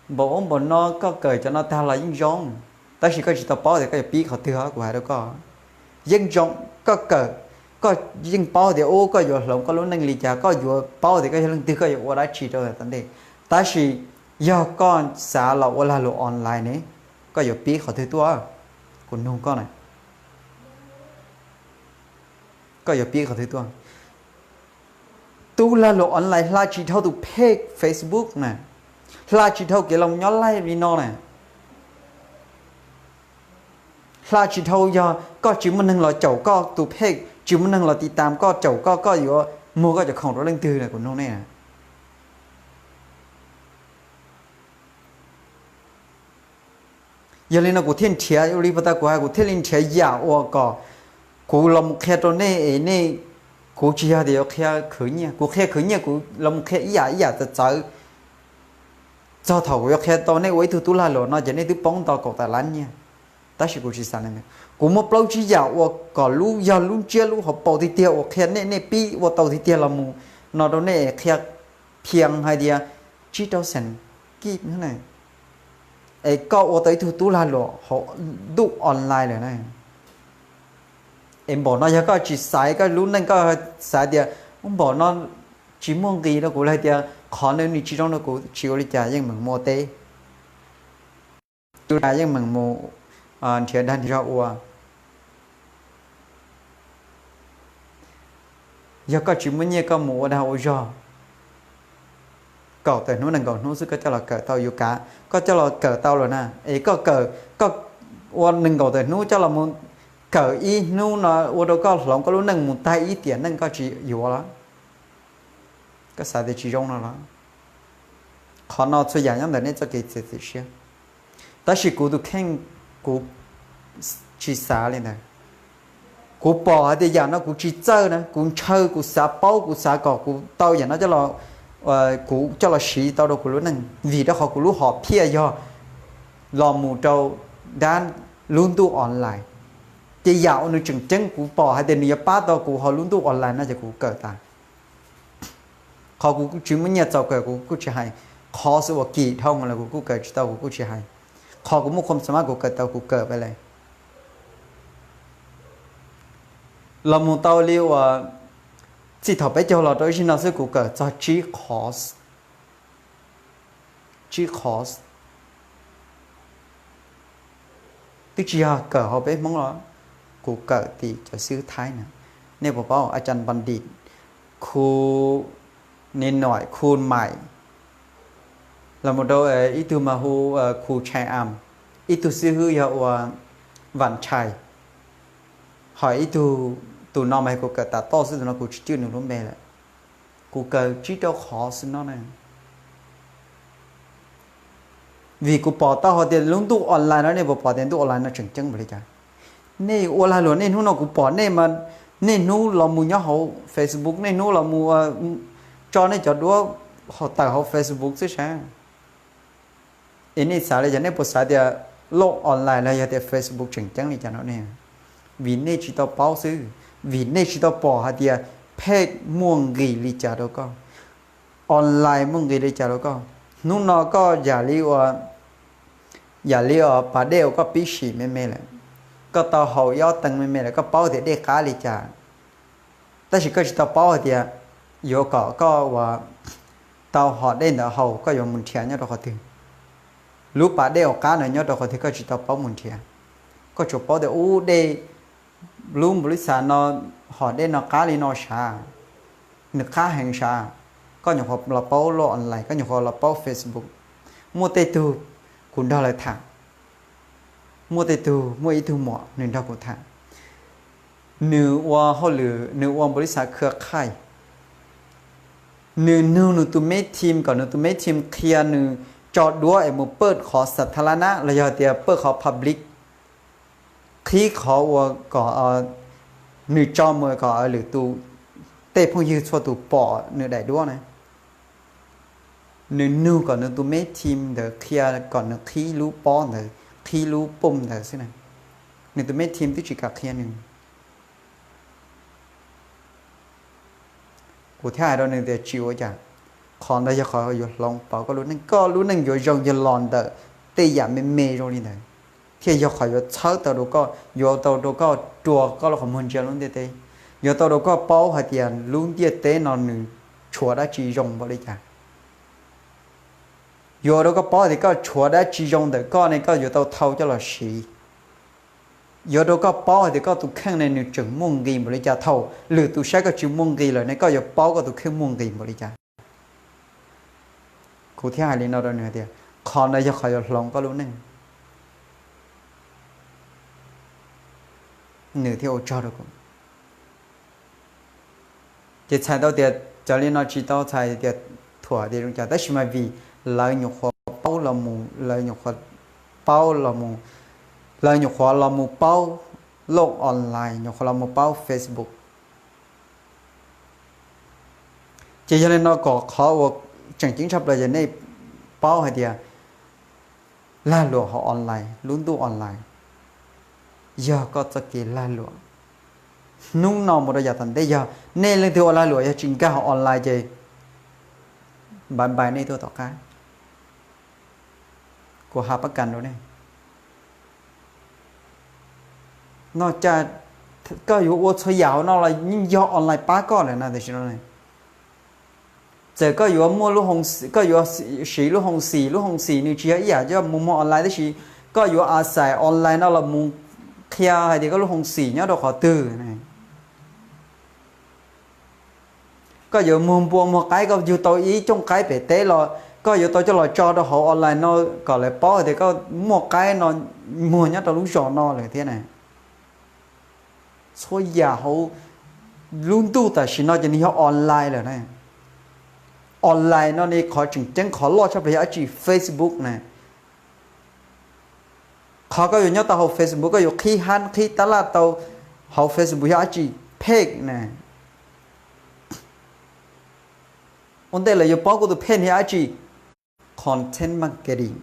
npaum ub npaum no, koj kawm cov no tag los yeej zoo. Tab sis koj tsis tau paub tias koj yuav pib qhov twg os, kuv hais rau koj. Yeej zoo, koj kawm, koj yeej paub tias ub koj yuav hloov koj lub neej li cas, koj yuav paub tias koj yog leej twg, koj yuav ua dab tsi rau tom ntej. Tab sis yog koj xav los ua lag luam online ne, koj yuav pib qhov twg tuaj? Kuv nug koj na. Koj yuav pib qhov twg tuaj? Tub lag luam online hla tsis dhau tus page Facebook na, hla tsis dhau kev los nyob laij li no na. Hla tsis dhau yog koj tsis muaj neeg los caum koj tus page, tsis muaj neeg los tiv tam koj, caum koj, koj yuav muag koj cov khoom rau leej twg na, kuv nug nej na. Yog li no kuv thiaj nrhiav, ua li puag ta kuv hais kuv thiaj li nrhiav yam uas kom kuv los mus qhia rau nej es nej, kuv tsis yog tias yuav qhia khwv nyiaj, kuv qhia khwv nyiaj kuv los mus qhia ib yam ib yam txawv txawv. Txog thaum kuv yuav qhia tau nej ua ib tug tub lag luam no ces nej twb poob nto kaum tawm lab nyiaj. Tab sis kuv tsis xav li ntawd, kuv muaj plaub tsib yam uas kom lub yog lub ntsiab lub hauv paus tiag tiag uas qhia nej, nej pib ua tau tiag tiag los mus no rau nej es qhia phiaj hais tias tsib rau xees kib na, es koj ua tau ib tug tub lag luam hauv ntuj online lawm na. Es npaum no yog koj tsis xaiv koj lub neej, koj xav tias ub npaum no tsis muaj nqis rau kuv li hais tias qhov no nws tsis zoo rau kuv, tsis ua li cas, yeej meem mus ua teb, yeej meem mus nrhiav dag nrhiav zog ua. Yog koj tsis muaj nyiaj koj mus ua dag ua zog, kaum tawm hnub nees nkaum hnub xwb koj coj los kawm tau yuav kav, koj coj los kawm tau lawm na. Es koj kawm, koj ua nees nkaum tawm hnub coj los mus kawm ib hnub no ua rau koj hloov koj lub neej mus tag ib tiam neej koj tsis yuav los? Koj xav tias tsis zoo no los? Qhov no txhua yam nyob ntawm nej txoj kev txiav txim siab. Tab sis kuv tus kheej, kuv tsis xav li ntawd. Kuv pom hais tias yam no kuv tsis txawj na, kuv ntshaw, kuv xav paub, kuv xav kom kuv tau yam no coj los, kuv coj los siv tau rau kuv lub neej, vim rau qhov kuv lub hom phiaj yog los mus rau dab lub ntuj online. Ces yam uas nws tseem ceeb kuv pom hais tias nws yuav pab tau kuv hauv lub ntuj online no ces kuv kawm tas. Qhov kuv kuj tsis muaj nyiaj txaus kawm kuv kuj tsis hais, qhov xwb uas kim dhau los kuv kuj kawm tsis tau kuv kuj tsis hais, qhov kuv muaj khuam xas mas kuv kawm tau kuv kawm pab le. Los mus tau li uas txij thaum peb caug los rau ib sim no xwb kuv kawm txog tsib qhov, tsib qhov. Twb tsis yog kawm hauv peb Hmoob los, kuv kawm tim cov xib hwb Thaib na. Nej puas paub a chan Bandit, khu Ni Noim, khu Maim, los mus rau ib tug mas hu khu Chai Am, ib tug xib hwb yog ua Vam Chai, ho ib tug, tus no mas kuv kawm tas toj xwb, tus no kuv tsis cwj nws lub npe lawm. Kuv kawm tsib rau qhov xwb no na. Vim kuv pom tau hais tias lub ntuj online no, nej puas pom tias ntuj online no tseem ceeb npaum li cas? Nej ua lag luam, nej hnub no kuv pom nej mas, nej hnub los mus nyob hauv Facebook, nej hnub los mus tso nej cov duab tawm hauv Facebook xwb sas. Es nej xav li cas, nej puas xav tias lub online los yog tias Facebook tseem ceeb li cas no ne? Vim nej tsis tau paub xwb, vim nej tsis tau pom hais tias pheej muaj nqis li cas rau koj, online muaj nqis li cas rau koj. Hnub no koj yam li ua, yam li ua pas dej uas koj pib sim me me lawm, koj tau haus ib ob teev me me lawm, koj paub tias dej qab li cas, tab sis koj tsis tau paub hais tias yuav kom koj ua tau hom dej ntawd haus koj yuav mus nrhiav nyob rau qhov twg. Lub pas dej uas qab ntawd nyob rau qhov twg koj tsis tau paub mus nrhiav. Koj tsuas paub tias ub dej lub npaum li xav no, hom dej no qab li no sav, nws qab heev sav. Koj nyuam qhuav los paub lub online, koj nyuam qhuav los paub Facebook. Muaj tej tug kuv nrog lawv tham, Muaj tej tug, muaj ib tug muam nws nrog kuv tham, nws ua hauj lwm, nws ua npaum li xav khwv qhaij. Nws nug nws tus me team kom nws tus me team qhia nws tso duab es mus pawj qhov xav tha la nab los yog tias pawj qhov public, qhib qhov uas kom nws tso mus kom lwm tus, tej phooj ywg txhua tus pom nws daim duab na. Nws nug kom nws tus me team ntawd qhia kom nws qhib lub pob ntawd, qhib lub pob ntawd xwb na. Nws tus me team twb tsis kam qhia nws. Kuv thiaj hais rau nws tias tsis ua cas, qhov ntawd yog qhov yuav hloov pauv koj lub neej. Koj lub neej yuav zoo yog los ntawm tej yam me me zoo li ntawd, thiaj yog qhov yuav txhawb tau rau koj, yuav tau rau koj rua koj lub qhov muag ntsia lub ntiaj teb, yuav tau rau koj paub hais tias lub ntiaj teb no nws tshuav dab tsi zoo npaum li cas. Yuav ua rau koj paub tias koj tshuav dab tsi zoo ntawm koj ne koj yuav tau thau coj los siv. Yuav rau koj paub hais tias koj tus kheej ne nws tseem muaj nqis npaum li cas, thaum lwm tus saib koj tsis muaj nqis lawm ne koj yuav paub koj tus kheej muaj nqis npaum li cas. Kuv thiaj hais li no rau nws hais tias qhov ntawd yog qhov yuav hloov koj lub neej. Nws thiaj ua tsaug rau kuv. Ces txhais tau tias cov li no tsis tau txhais tias thuam tias zoo cas, tab sis mas vim lawv nyuam qhuav paub los mus, lawv nyuam qhuav paub los mus, lawv nyuam qhuav los mus paub loj online, nyuam qhuav los mus paub Facebook. Ces yog li no kom qhov uas tseem ceeb tshaj plaws ces nej paub hais tias lag luam hauv online, lub ntuj online, yog koj txoj kev lag luam. Hnub no mus rau yav tom ntej yog nej leej twg ua lag luam yog tsis nkag hauv online ces npaiv npaiv nej tuaj tom qab. Kuv hab pab kas rau nej. Noj cas koj yuav ua txhua yam hauv no los yeej yog online pab koj lawm na tam sim no. Txawm koj yuav muaj, koj yuav siv lub hoo xim, lub hoo xim nws tsis yog ib yam coj mus muag online tab sis koj yuav a xais online no los mus qhia hais tias koj lub hoo xim nyob rau qhov twg. Koj yuav muag npua muag qaib, koj yug tau ib cooj qaib pem teb los koj yuav tau coj los tso rau hauv online no kom lawv paub hais tias koj muaj qaib no muag nyob rau lub zos no lawm thiab na. Txhua yam hauv lub ntuj tam sim no ces nws yog online lawm na. Online no ne qhov tseem ceeb qhov loj tshaj plaws yog dab tsi? Facebook na. Qhov koj yuav nyob tau hauv Facebook, koj yuav qhib hab qhib tab laj tau hauv Facebook yog dab tsi? Page na. Ua ntej lawv yuav paub koj tus page yog dab tsi? Content marketing.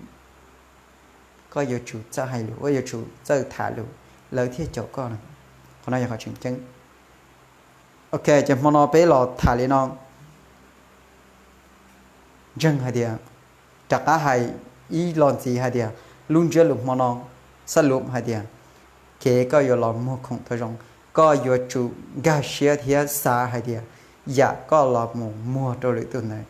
Koj yuav tsum txawj hais lus, koj yuav tsum txawj tham lus, lawv thiaj caum koj. Qhov no yog qhov tseem ceeb. Ok, ces hmo no peb los tham li no. Ntseeg hais tias, rov qab hais ib los ntxiv hais tias lub ntsiab lus hmo no, xab lub hais tias kev koj yuav los muag khoom tau zoo, koj yuav tsum nkag siab thiab xav hais tias yam koj los mus muag rau lwm tus ntawd,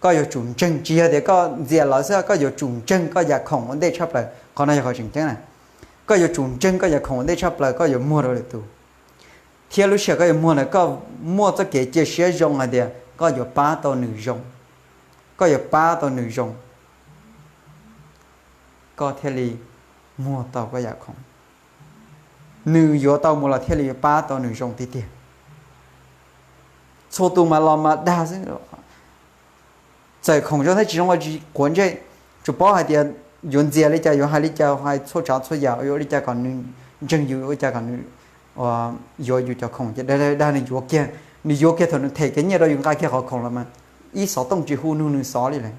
koj yuav tsum ntseeg, tsis yog tias koj ntxias lawv xwb, koj yuav tsum ntseeg koj yam khoom ua ntej tshaj plaws. Qhov no yog qhov tseem ceeb na. Koj yuav tsum ntseeg koj yam khoom ua ntej tshaj plaws koj yuav muag rau lwm tus. Thiab lub sij hawm koj yuav muag ntawd koj muaj txoj kev cia siab zoo hais tias koj yuav pab tau nws zoo, koj yuav pab tau nws zoo, koj thiaj li muag tau koj yam khoom. Nws yuav tau mus los thiaj li yuav pab tau nws zoo tiag tiag. Txhua tus mas los mas dag xwb. Txawm khoom zoo thiab tsis zoo los tsis quav ntsej, tsuas paub hais tias yuav ntxias li cas, yuav hais li cas, hais txhua tsav txhua yam, yuav ua li cas kom nws ntseeg yus, ua li cas kom nws yuav yus cov khoom, ces dag dag nws yuav kiag, nws yuav kiag thaum nws them kiag nyiaj rau yus nqa kiag qhov khoom los mas ib xov tooj tsis hu nug nws xov li lawm,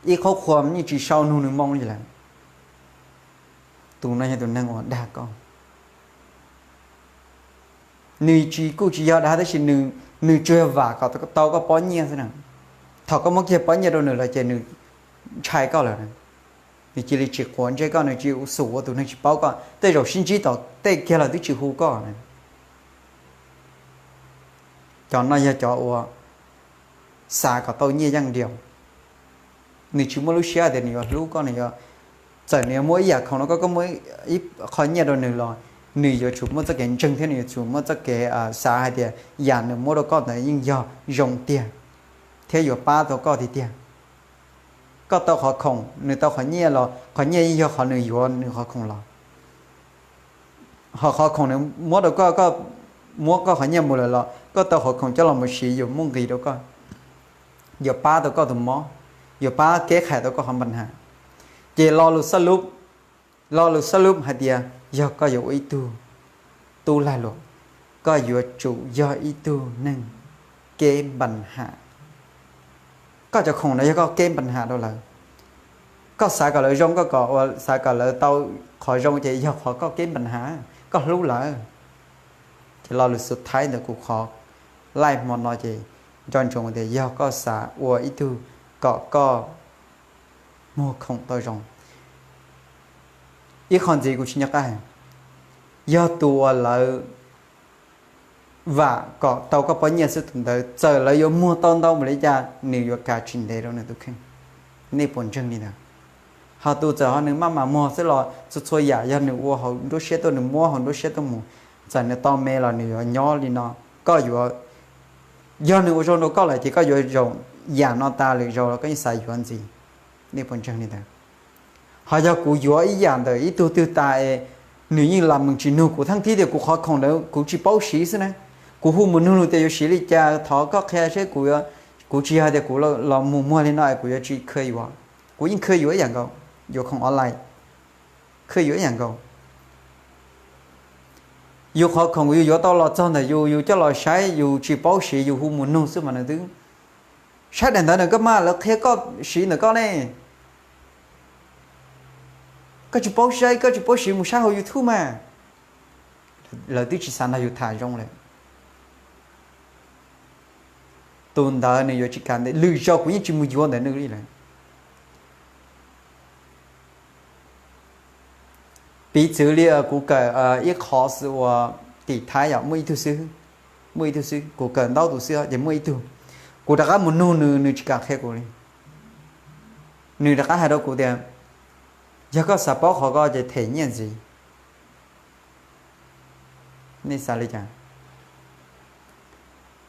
ib qhov qhua yeej tsis sau nug nws moo li lawm. Tus no yog tus neeg uas dag koj. Nws tsis, kuj tsis yog dag tab sis nws tsuas yog vam kom tau koj pob nyiaj xwb na. Thaum koj muab kiag pob nyiaj rau nws lawm ces nws ntshai koj lawm. Nws cia li tsis quav ntsej koj, nws cia li xum ua tus neeg tsis paub koj, tej zaum sib ntsib tom tej kiag los twb tsis hu koj. Cov no yog cov uas xav kom tau nyiaj yeej diam. Nws tsis muaj lub siab tias nws yuav hlub koj, nws yuav, txawm nws yuav muab ib yam khoom rau koj, koj muab ib qho nyiaj rau nws los nws yuav tsum muaj txoj kev ntseeg thiab nws yuav tsum muaj txoj kev xav hais tias yam nws muab rau koj ntawd yeej yog zoo tiag thiab yuav pab tau koj tiag tiag. Koj tau qhov khoom, nws tau qhov nyiaj los qhov nyiaj yeej yog qhov nws yuav nws qhov khoom los. Ho qhov khoom nws muab rau koj, koj muab koj qhov nyiaj mus lawm los koj tau qhov khoom coj los mus siv yuav muaj nqis rau koj, yuav pab tau koj tus mob, yuav pab keb qhais tau koj qhov npa nham. Ces lo lus xab lub, lo lus xab lub hais tias yog koj yuav ua ib tug tub lag luam, koj yuav tsum yog ib tug neeg keb npa nham. Koj cov khoom no yog koj keb npa nham rau lawv. Koj xav kom lawv zoo, koj kom ua xav kom lawv tau qhov zoo ces yog qhov koj keb npa nham, koj hlub lawv. Ces lo lus xub thawj ntawm kuv qhov laij hmo no ces nco ntsoov tias yog koj xav ua ib tug kom koj muag khoom tau zoo. Ib qho ntxiv kuv tsis nco qab, yog tus uas lawv vam kom tau koj pob nyiaj xwb tus ntawd txawm lawv yuav muag tau ntau npaum li cas nws yuav kav tsis ntev rau nws tus kheej. Nej puas ntseeg li ntawd? Ho tus txawm ho nws maj mam muag xwb los txhua txhua yam yog nws ua hauv nruab siab tuaj, nws muab hauv nruab siab tuaj mus, txawm nws tau me los nws yuav nyob li no. Koj yuav, yog nws ua zoo rau koj lawm ces koj yuav zaum yam no tas lwm zaus los koj yeej xav yuav ntxiv. Nej puas ntseeg li ntawd? Ho yog kuv yuav ib yam ntawm ib tug twg tas es nws yeej lam mees tsis nug kuv, thab thib tias kuv qhov khoom ntawd kuv tsis paub siv xwb na, kuv hu mus nug nws tias yuav siv li cas, thov koj qhia seb kuv, kuv tsis yog tias kuv los mus muag li no es kuv yuav tsis khw yuav. Kuv yeej khw yuav ib yam nkaus, yuav khoom online, khw yuav ib yam nkaus. Yus qhov khoom yus yuav tau los txog ntawm yus, yus coj los saib yus tsis paub siv yus hu mus nug xwb mas nws twb saib daim ntawd na, koj mas lawv qhia koj siv ntawm koj ne. Koj tsis paub saib, koj tsis paub siv mus saib hauv YouTube mas. Lawv twb tsis xav nrog yus tham zoo lawm. Tus ntawd nws yuav tsis kam ntev, lwm zaus kuv yeej tsis mus yuav ntawm nws li lawm. Piv txwv li kuv kawm ib qhov xwb uas tim Thaib yom, muaj ib tug xwb, muaj ib tug xwb, kuv kawm ntau tus xwb ces muaj ib tug, kuv rov qab mus nug nws, nws tsis kam qhia kuv li. Nws rov qab hais rau kuv tias, yog koj xav paub qhov ko ces them nyiaj ntxiv. Nej xav li cas?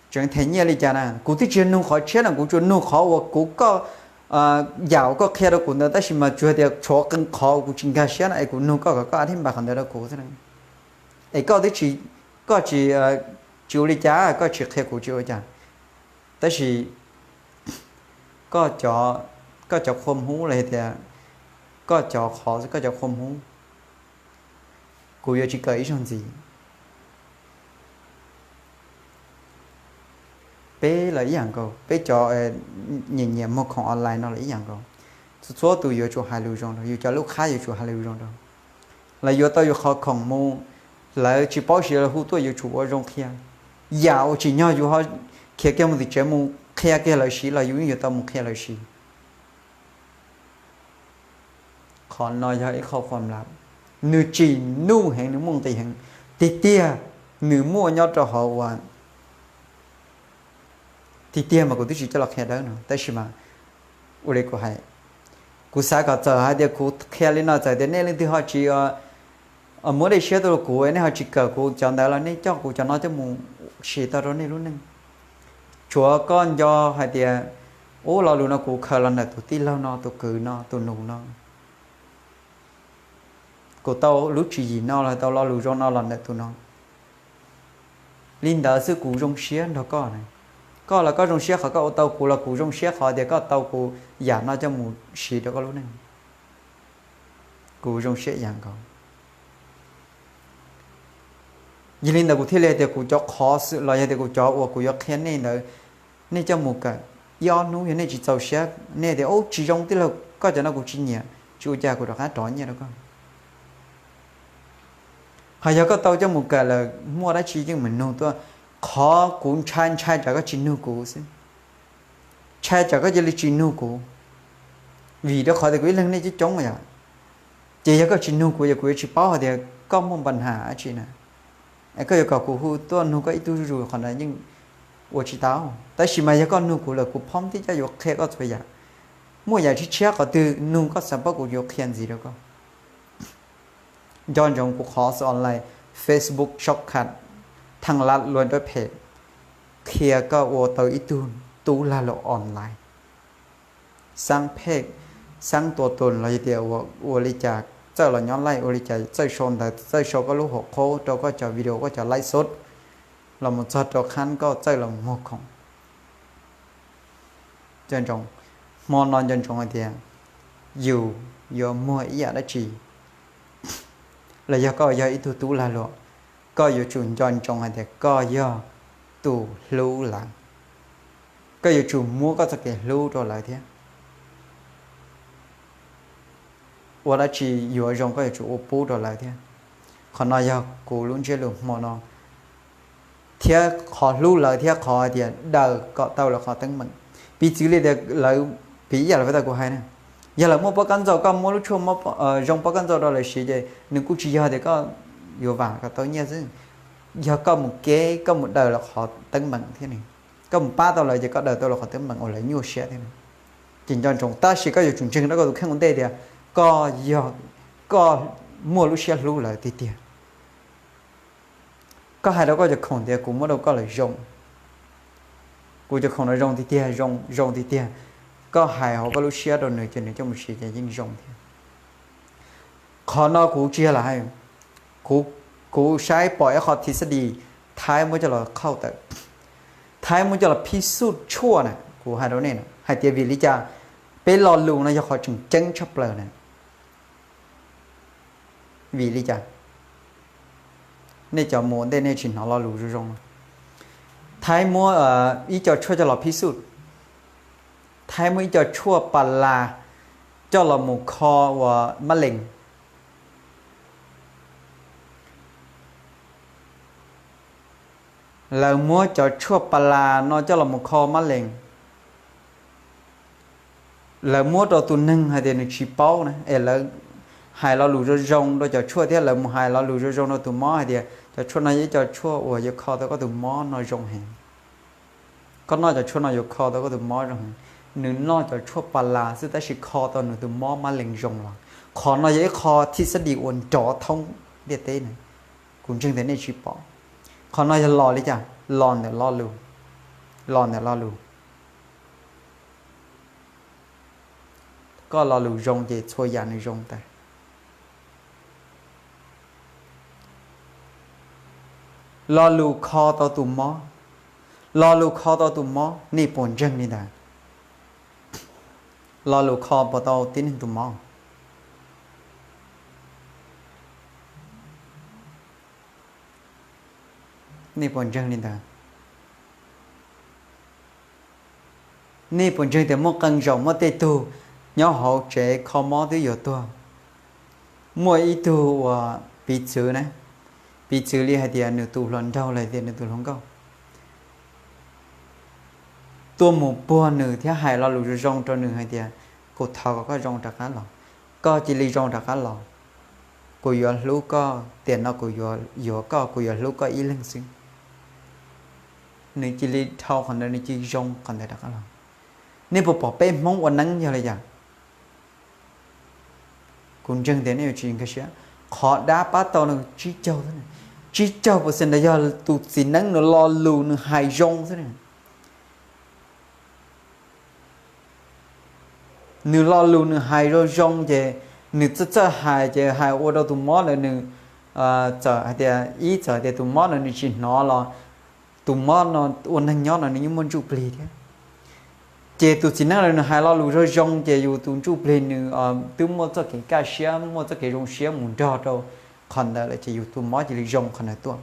Tseem them nyiaj li cas na? Kuv twb tsis yog nug qhov tshiab no, kuv tsuas nug qhov uas kuv, koj, yam uas koj qhia rau kuv ntawd, tab sis mas tsuas tias tshuav qee qhov kuv tsis nkag siab no es kuv nug koj kom koj a thiab npaj qhov ntawd rau kuv xwb. Es koj twb tsis, koj tsis, tsis ua li cas, koj tsis qhia kuv tsis ua cas. Tab sis koj cov, koj cov qhua hmub los yog tias koj cov qhov, koj cov qhua hmub, kuv yuav tsis kawm ib zaug ntxiv. Peb los ib yam nkaus, peb cov nyiam nyiam muag khoom online no los ib yam nkaus. Txhua txhua tus yuav tsum hais lus zoo rau, yus cov lub qhab yuav tsum hais lus zoo rau. Lawv yuav tau yus qhov khoom mus, lawv tsis paub siv los hu tuaj yuav tsum ua zoo qhia. Yam uas tsim nyog yus ho khiav kiag mus tim tsev mus qhia kiag lawv siv los yus yeej yuav tau mus qhia lawv siv. Qhov no yog ib qho fam lam, nws tsim nuj heev, nws muaj nqis heev. Tiag tiag, nws muaj nyob rau hauv uas, tiag tiag mas kuv twb tsis coj los qhia dawb no, tab sis mas ua li kuv hais, kuv xav kom txawm hais tias kuv qhia li no txawm tias nej leej twg ho tsis muab dej siab tuaj rau kuv, nej ho tsis kawm kuv cov ntawd los nej coj kuv cov no coj mus siv tau rau nej lub neej. Tshuav koj nco hais tias, ub, lo lus no kuv khaws los ntawm tus tij laug no, tus kwv no, tus nus no, kuv tau lub tswv yim no los tau lo lus zoo no los ntawm tus no. Li ntawd xwb kuv zoo siab nrog koj na. Koj los koj zoo siab qhov koj ua tau kuv, los kuv zoo siab qhov tias koj tau kuv yam no coj mus siv rau koj lub neej. Kuv zoo siab ib yam nkaus. Yog li ntawd kuv thiaj li hais tias kuv cov qhov xwm los yog tias kuv cov uas kuv yuav qhia nej ntawd, nej coj mus kawm ib ob hnub yog nej tsis txaus siab, nej tias, ub, tsis zoo tij laug, koj cov no kuv tsis nyiam, tsis ua cas kuv rov qab rov nyiaj rau koj. Ho yog koj tau coj mus kawm lawm muaj dab tsi yeej meem nug tuaj. Qhov kuv ntshai ntshai tsam koj tsis nug kuv xwb. Ntshai tsam koj cia li tsis nug kuv, vim rau qhov tias kuv ib leeg nej coob coob yom. Ces yog koj tsis nug kuv ces kuv yuav tsis paub hais tias koj muaj npa nham dab tsi na. Es koj yuav kom kuv hu tuaj nug koj ib tug zuj zus qhov ntawd yeej ua tsis tau. Tab sis mas yog koj nug kuv lawm kuv phob tib caj yuav qhia koj txhua yam. Muaj yam tshiab tshiab qhov twg nug koj xav paub kuv yuav qhia ntxiv rau koj. Nco ntsoov kuv qhov xwm online, Facebook shortcut, thaj laj lua nrab phem, qhia koj ua tau ib tug tub lag luam online. Xab phem, xeeb tua tus los yog tias ua li cas txawj los nyob laij, ua li cas txawj sau ntawv, txawj sau koj lub hauv qhab rau koj cov video, koj cov live show los mus txog rau qhab koj txawj los muag khoom. Nco ntsoov, hmo no nco ntsoov hais tias yus yuav muag ib yam dab tsi, los yog koj yog ib tug tub lag luam, koj yuav tsum nco ntsoov hais tias koj yog tus hlub lawv. Koj yuav tsum muab koj txoj kev hlub rau lawv thiab. Ua dab tsi yuav zoo koj yuav tsum ua pub rau lawv thiab. Qhov no yog kuv lub ntsiab lus hmo no, thiab qhov hlub lawv thiab qhov hais tias daws kom tau lawv qhov teeb meem. Piv txwv li tias lawv, piv ib yam li tau kuv hais na, yog lawv muaj pob kab ntxaug, koj muab lub tshuaj zoo pob kab ntxaug rau lawv siv ces nws kuj tsis yog tias koj yuav vam kom tau nyiaj xwb, yog koj mus keb, koj mus daws lawv qhov teeb meem thiab ne. Koj mus pab tau lawv ces koj daws tau lawv qhov teeb meem uas lawv nyuaj siab thiab. Ces nco ntsoov, tab sis koj yuav tsum ntseeg rau koj tus kheej ua ntej tias koj yog, koj muaj lub siab hlub lawv tiag tiag. Koj hais rau koj cov khoom tias kuv muab rau koj lawm zoo, kuv cov khoom no zoo tiag tiag, zoo zoo tiag tiag. Koj hais hauv koj lub siab rau nws ces nws coj mus siv ces yeej zoo thiab. Qhov no kuv tsis yog lam hais, kuv, kuv saib pom ib qho thib xab dis Thaib muab coj los qhauj tawm, Thaib muab coj los phib xuj tshuaj na. Kuv hais rau nej hais tias vim li cas peb lo lus no yog qhov tseem ceeb tshaj plaws na. Vim li cas? Nej cov mus ua ntej nej tsis hnov lo lus zoo zoo. Thaib muab ib co tshuaj coj los phib xuj, Thaib muab ib co tshuaj pas las coj los mus kho uas mab lees. Lawv muab cov tshuaj pas las no coj los mus kho mab lees. Lawv muab rau tus neeg hais tias nws tsis paub na, es lawv hais lo lus zoo zoo rau cov tshuaj thiab lawv mus hais lo lus zoo zoo rau tus mob hais tias cov tshuaj no yog ib co tshuaj uas yuav kho tau koj tus mob no zoo heev. Koj noj cov tshuaj no yuav kho tau koj tus mob zoo heev. Nws noj cov tshuaj pas las xwb tab sis kho tau nws tus mob mab lees zoo los. Qhov no yog ib qho thib xab dis uas nrov thoob ntiaj teb na. Kuv ntseeg tias nej tsis pom. Qhov no yog los li cas? Los ntawm lo lus. Los ntawm lo lus. Koj lo lus zoo ces txhua yam nws zoo tas. Lo lus kho tau tus mob. Lo lus kho tau tus mob, nej puas ntseeg li ntawd? Lo lus kho puas tau tib neeg tus mob? Nej puas ntseeg li ntawd? Nej puas ntseeg tias muaj qee zaus muaj tej tug nyob hauv tsev kho mob twb yuav tuag? Muaj ib tug uas piv txwv na, piv txwv li hais tias nws tus hluas nraug los tias nws tus hluas nkauj tuaj mus puag nws thiab hais lo lus zoo zoo rau nws hais tias, kuv thov kom koj zoo rov qab los, koj cia li zoo rov qab los, kuv yuav hlub koj, tiam no kuv yuav yuav koj, kuv yuav hlub koj ib leeg xwb. Nws cia li dhau qhov ntawd, nws cia li zoo qhov ntawd rov qab los. Nej puas pom peb Hmoob ua neeb yog li cas? Kuv ntseeg tias nej yuav tsis nkag siab. Qhov dab pab tau no tsib caug, tsib caug percent ntawd yog tus txiv neeb nws lo lus nws hais zoo xwb. Nws lo lus nws hais zoo zoo ces nws txawj txawj hais ces hais ua rau tus mob ntawd nws txawm hais tias, ib txawm hais tias tus mob no nws tsis hnov los tus mob no ua neeg nyob no nws yeej muaj ntsuj plig thiab. Ces tus txiv neeb ntawd nws hais lo lus zoo zoo ces yus tus ntsuj plig nws twb muaj txoj kev kaj siab, muaj txoj kev zoo siab mus nrog rau qhov ntawd lawm ces yus tus mob cia li zoo qhov ntawd tuaj.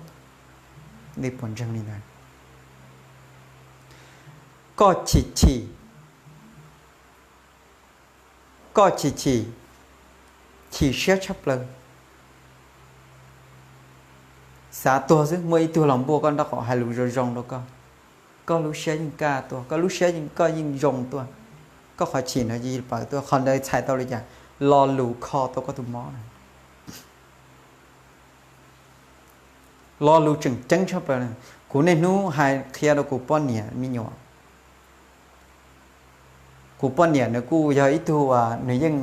Nej puas ntseeg li ntawd? Koj chim chim, koj chim chim, chim siab tshaj plaws, xav tuag xwb. Muaj ib tug los npuaj koj nraub qaum hais lus zoo zoo rau koj, koj lub siab yeej kaj tuaj, koj lub siab yeej, koj yeej zoo tuaj. Koj qhov chim no cia li pawv tuaj, qhov ntawd txhais tau li cas? Lo lus kho tau koj tus mob na. Lo lus tseem ceeb tshaj plaws na. Kuv niaj hnub hais qhia rau kuv poj niam me nyuam. Kuv poj niam nws kuj yog ib tug uas nws yeej,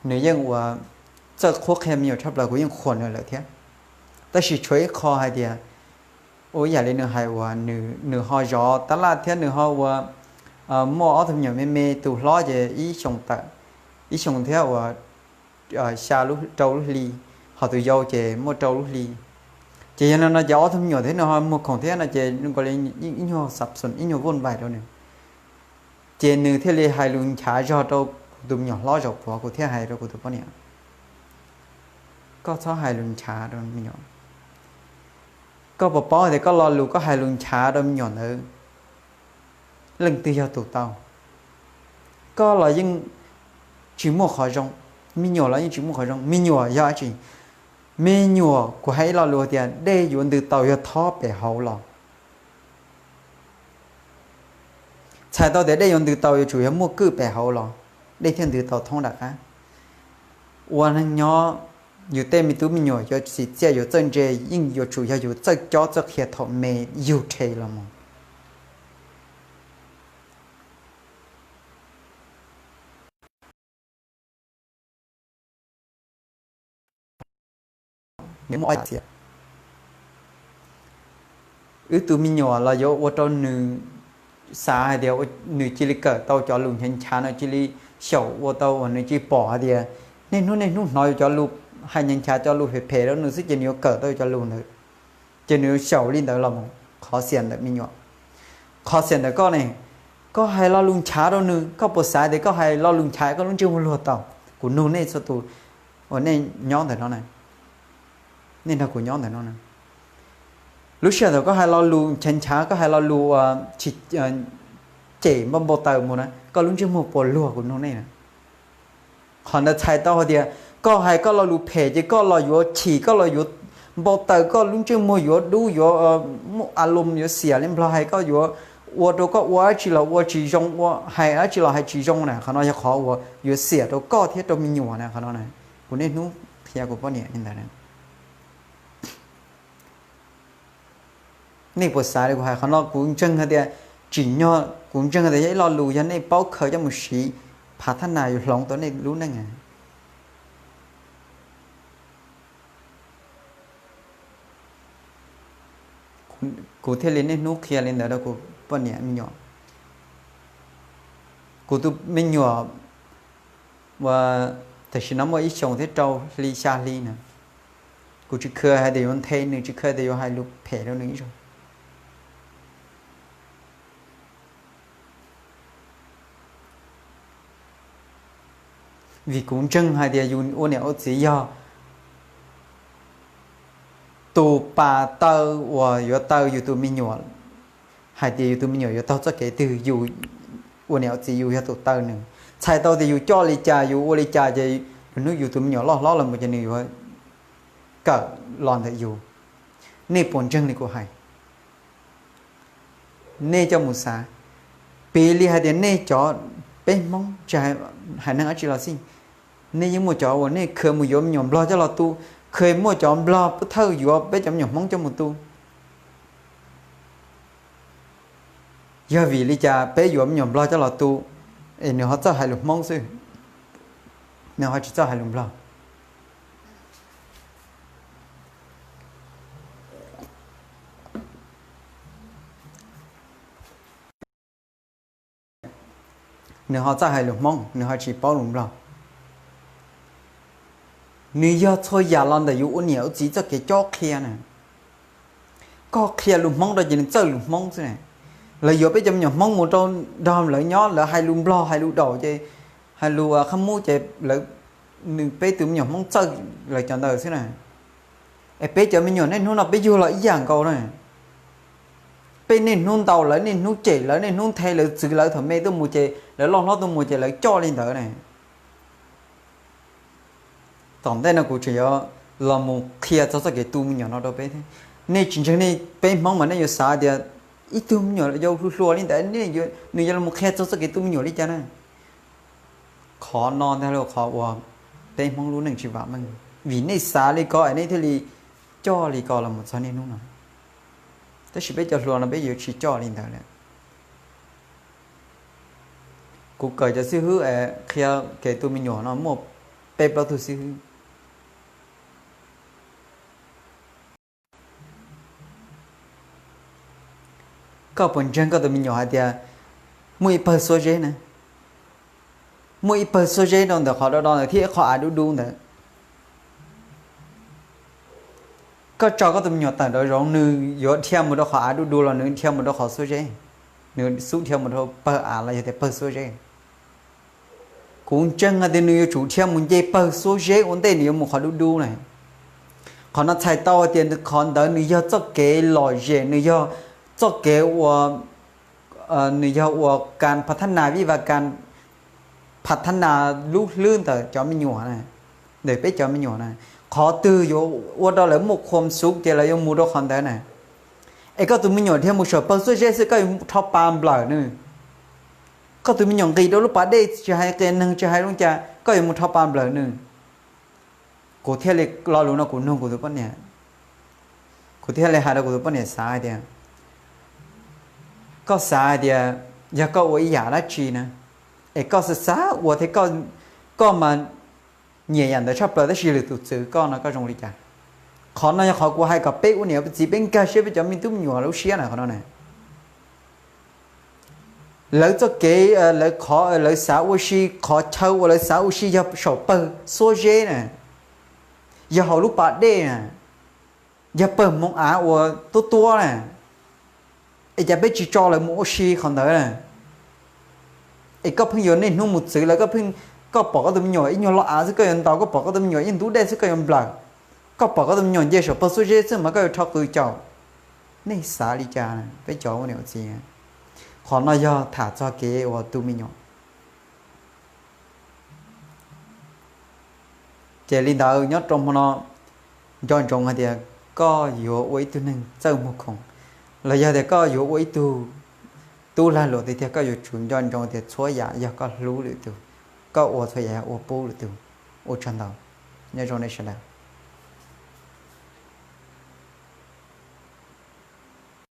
nws yeej uas txawj qhuab qhia me nyuam tshaj plaws, kuv yeej qhuas nws lawm thiab. Tab sis tshuav ib qho hais tias, ua ib yam li nws hais uas nws ho zov tab laj thiab nws ho uas muaj ob tug me nyuam me me, tus hlob ces ib xyoos tawm, ib xyoos thiab uas xya lub, rau lub hli, ho tus yau ces muaj rau lub hli. Ces yog li no ces ob tug me nyuam thiab nws ho muag khoom thiab no ces nws nkaus li ib nyuag xav xum ib nyuag vuj vais rau nws. Ces nws thiaj li hais lus nchav zog rau kuv tus me nyuam hlob zaum puav, kuv thiaj hais rau kuv tus poj niam, koj txhob hais lus nchav rau me nyuam. Koj puas paub hais tias koj lo lus koj hais lus nchav rau me nyuam ntawd, leej twg yog tus tau? Koj los yeej tsis muaj qhov zoo, me nyuam los yeej tsis muaj qhov zoo. Me nyuam yog dab tsi? Me nyuam, kuv hais ib lo lus tias dej yuav ntws tau yog thob pem hauv los. Txhais tau tias dej yuav ntws tau yuav tsum yog muaj kwj pem hauv los dej thiaj ntws tau thoob nram qab. Ua neej nyob, yus tej me tub me nyuam yuav txim txiaj yuav txawj ntse yeej yuav tsum yog yus txawj cob txawj qhia thaum me yug rhe los mus. Wb tus me nyuam los yuav ua rau nws xav hais tias nws cia li kawm tau cov lus nchav nchav no, cia li xyaum ua tau uas nws cia li pom hais tias niaj hnub niaj hnub hnov yus cov lus hais nchav nchav, cov lus phem phem rau nws xwb ces nws yuav kawm tau cov lus ntawd, ces nws yuav xyaum li ntawd los mus. Qhov xiam ntawm me nyuam, qhov xiam ntawm koj ne, koj hais lo lus nchav rau nws, koj puas xav tias koj hais lo lus nchav koj lub ntsej muag luag tau? Kuv nug nej txhua tus uas nej nyob ntawm no na, nej nrog kuv nyob ntawm no na, lub sij hawm thaum koj hais lo lus nchav nchav, koj hais lo lus uas cem npau npau taws mus na, koj lub ntsej muag puas luag? Kuv nug nej na. Qhov ntawd txhais tau hais tias koj hais koj lo lus phem ces koj los yuav chim, koj los yuav npau taws, koj lub ntsej muag yuav dub, yuav muaj a lus yuav xiam li Nplog hais, koj yuav ua rau koj ua dab tsi los ua tsis zoo, ua hais dab tsi los hais tsis zoo na. Qhov no yog qhov uas yuav xiam rau koj thiab rau me nyuam na. Qhov no na, kuv niaj hnub qhia kuv poj niam li ntawd na. Nej puas xav li kuv hais? Qhov no kuv ntseeg hais tias tsim nyog, kuv ntseeg hais tias yog ib lo lus yog nej paub khaws coj mus siv phav thab nas yuav hloov tau nej lub neej. Kuv thiaj li niaj hnub qhia li ntawd rau kuv poj niam me nyuam. Kuv tus me nyuam uas tam sim no muaj ib xyoos thiab rau hli xya hli na, kuv tsis khaws hais tias yuav nthe nws, tsis khaws tias yuav hais lus phem rau nws ib zaug. Vim kuv ntseeg hais tias yus ua niam ua txiv yog tus pas taw uas yuav taw yus tus me nyuam, hais tias yus tus me nyuam yuav taug txoj kev twg, yus ua niam ua txiv yus yog tus taw nws. Txhais tau tias yus coj li cas, yus ua li cas ces lwm hnub yus tus me nyuam loj hlob los mus ces nws yuav kawm los ntawm yus. Nej puas ntseeg li kuv hais? Nej coj mus xav. Piv li hais tias nej cov, peb Hmoob tsis hais neeg dab tsi los xij, nej yeej muaj cov uas nej khaws mus yuav me nyuam Nplog coj los tu, khaws muaj cov Nplog pub thawj yuav peb cov me nyuam Hmoob coj mus tu. Yog vim li cas peb yuav me nyuam Nplog coj los tu es nws ho txawj hais lus Hmoob xwb, nws ho tsis txawj hais lus Nplog? Nws ho txawj hais lus Hmoob, nws ho tsis paub lus Nplog. Nws yog txhua yam los ntawm yus ua niam ua txiv txoj kev cob qhia na. Koj qhia lus Hmoob rau ces nws txawj lus Hmoob xwb na. Lawv yuav peb cov me nyuam Hmoob mus rau nrog lawv nyob, lawv hais lus Nplog hais lus Daum ces, hais lus Qhab Mub ces lawv, nws, peb tus me nyuam Hmoob txawj lawv cov ntawd xwb na. Es peb cov me nyuam niaj hnub no peb yug los ib yam nkaus na. Peb niaj hnub ntaus lawv, niaj hnub cem lawv, niaj hnub nthe lawv, txwv lawv thaum me tuaj mus ces lawv loj hlob tuaj mus ces lawv coj li ntawd na. Tom ntej no kuv tseem yuav los mus qhia txog txoj kev tu me nyuam no rau peb thiab. Nej tsis ntseeg, nej, peb Hmoob mas nej yuav xav tias ib tug me nyuam yau hluas hluas li ntawd nws yuav los mus qhia txog txoj kev tu me nyuam li cas na. Qhov no ntag los qhov uas peb Hmoob lub neej tsis vam meej, vim nej xav li ko es nej thiaj li coj li ko los mus txog niaj hnub no. Tab sis peb cov hluas no peb yuav tsis coj li ntawd lawm. Kuv kawm cov xib hwb es qhia kev tu me nyuam no muaj peb plaub tug xib hwb. Koj puas ntseeg koj tus me nyuam hais tias muaj ib pawg xuab zeb na, muaj ib pawg xuab zeb rau ntawm qhov do do ntawd thiab ib qho av dub dub ntawd. Koj tso koj tus me nyuam tawm nraum zoov, nws yuav dhia mus rau qhov av dub dub los nws dhia mus rau qhov xuab zeb, nws xub dhia mus rau pawg av los yog tias pawg xuab zeb. Kuv ntseeg hais tias nws yuav tsum dhia mus nce pawg xuab zeb ua ntej nws yuav mus qhov dub dub na. Qhov no txhais tau hais tias qhov ntawd nws yog txoj kev lom zem, nws yog txoj kev ua, nws yog ua kas phav thab nas vij vas kas phav thab nas lub hlwb ntawm cov me nyuam na, ntawm peb cov me nyuam na. Qhov twg yuav ua rau lawv muaj khuam xuv tias lawv yuav mus rau qhov ntawd na. Es koj tus me nyuam dhia mus saum pawg xuab zeb xwb koj yuav rho pa nplawm nws. Koj tus me nyuam nqis rau lub pas dej tsis hais qias neeg tsis hais zoo cas koj yuav mus rho pa nplawm nws. Kuv thiaj li, lo lus no kuv nug kuv tus poj niam, kuv thiaj li hais rau kuv tus poj niam xav hais tias, koj xav hais tias yog koj ua ib yam dab tsi na, es koj xav xav ua thiab koj mas nyiam yam ntawd tshaj plaws tab sis lwm tus txwv koj no koj zoo li cas? Qhov no yog qhov kuv hais kom peb ua niam ua txiv peb nkag siab peb cov me tub me nyuam lub siab na qhov no na. Lawv txoj kev, lawv qhov lawv xav ua si, qhov chaw uas lawv xav ua si yog saum pawg xuab zeb na, yog hauv lub pas dej na, yog pawg hmoov av uas tuab tuab na. Es cas peb tsis tso lawv mus ua si qhov ntawd na? Es koj pheej yuav niaj hnub mus txwv lawv, koj pheej, koj pom koj tus me nyuam ib nyuag lo av xwb koj yuav ntaus, koj pom koj tus me nyuam ib ntub dej xwb koj yuav nplawm, koj pom koj tus me nyuam nce saum pawg xuab zeb xwb mas koj yuav rho qws caum. Nej xav li cas na? Peb cov ua niam ua txiv, qhov no yog tham txog kev ua tu me nyuam. Ces li ntawd nyob rau hmo no, nco ntsoov hais tias koj yuav ua ib tug neeg txawj muag khoom, los yog tias koj yuav ua ib tug tub lag luam tiag tiag koj yuav tsum nco ntsoov tias txhua yam yog koj hlub lwm tus, koj ua txhua yam yog ua pub lwm tus. Ua tsaug ntau, nyob zoo nej sawv daws.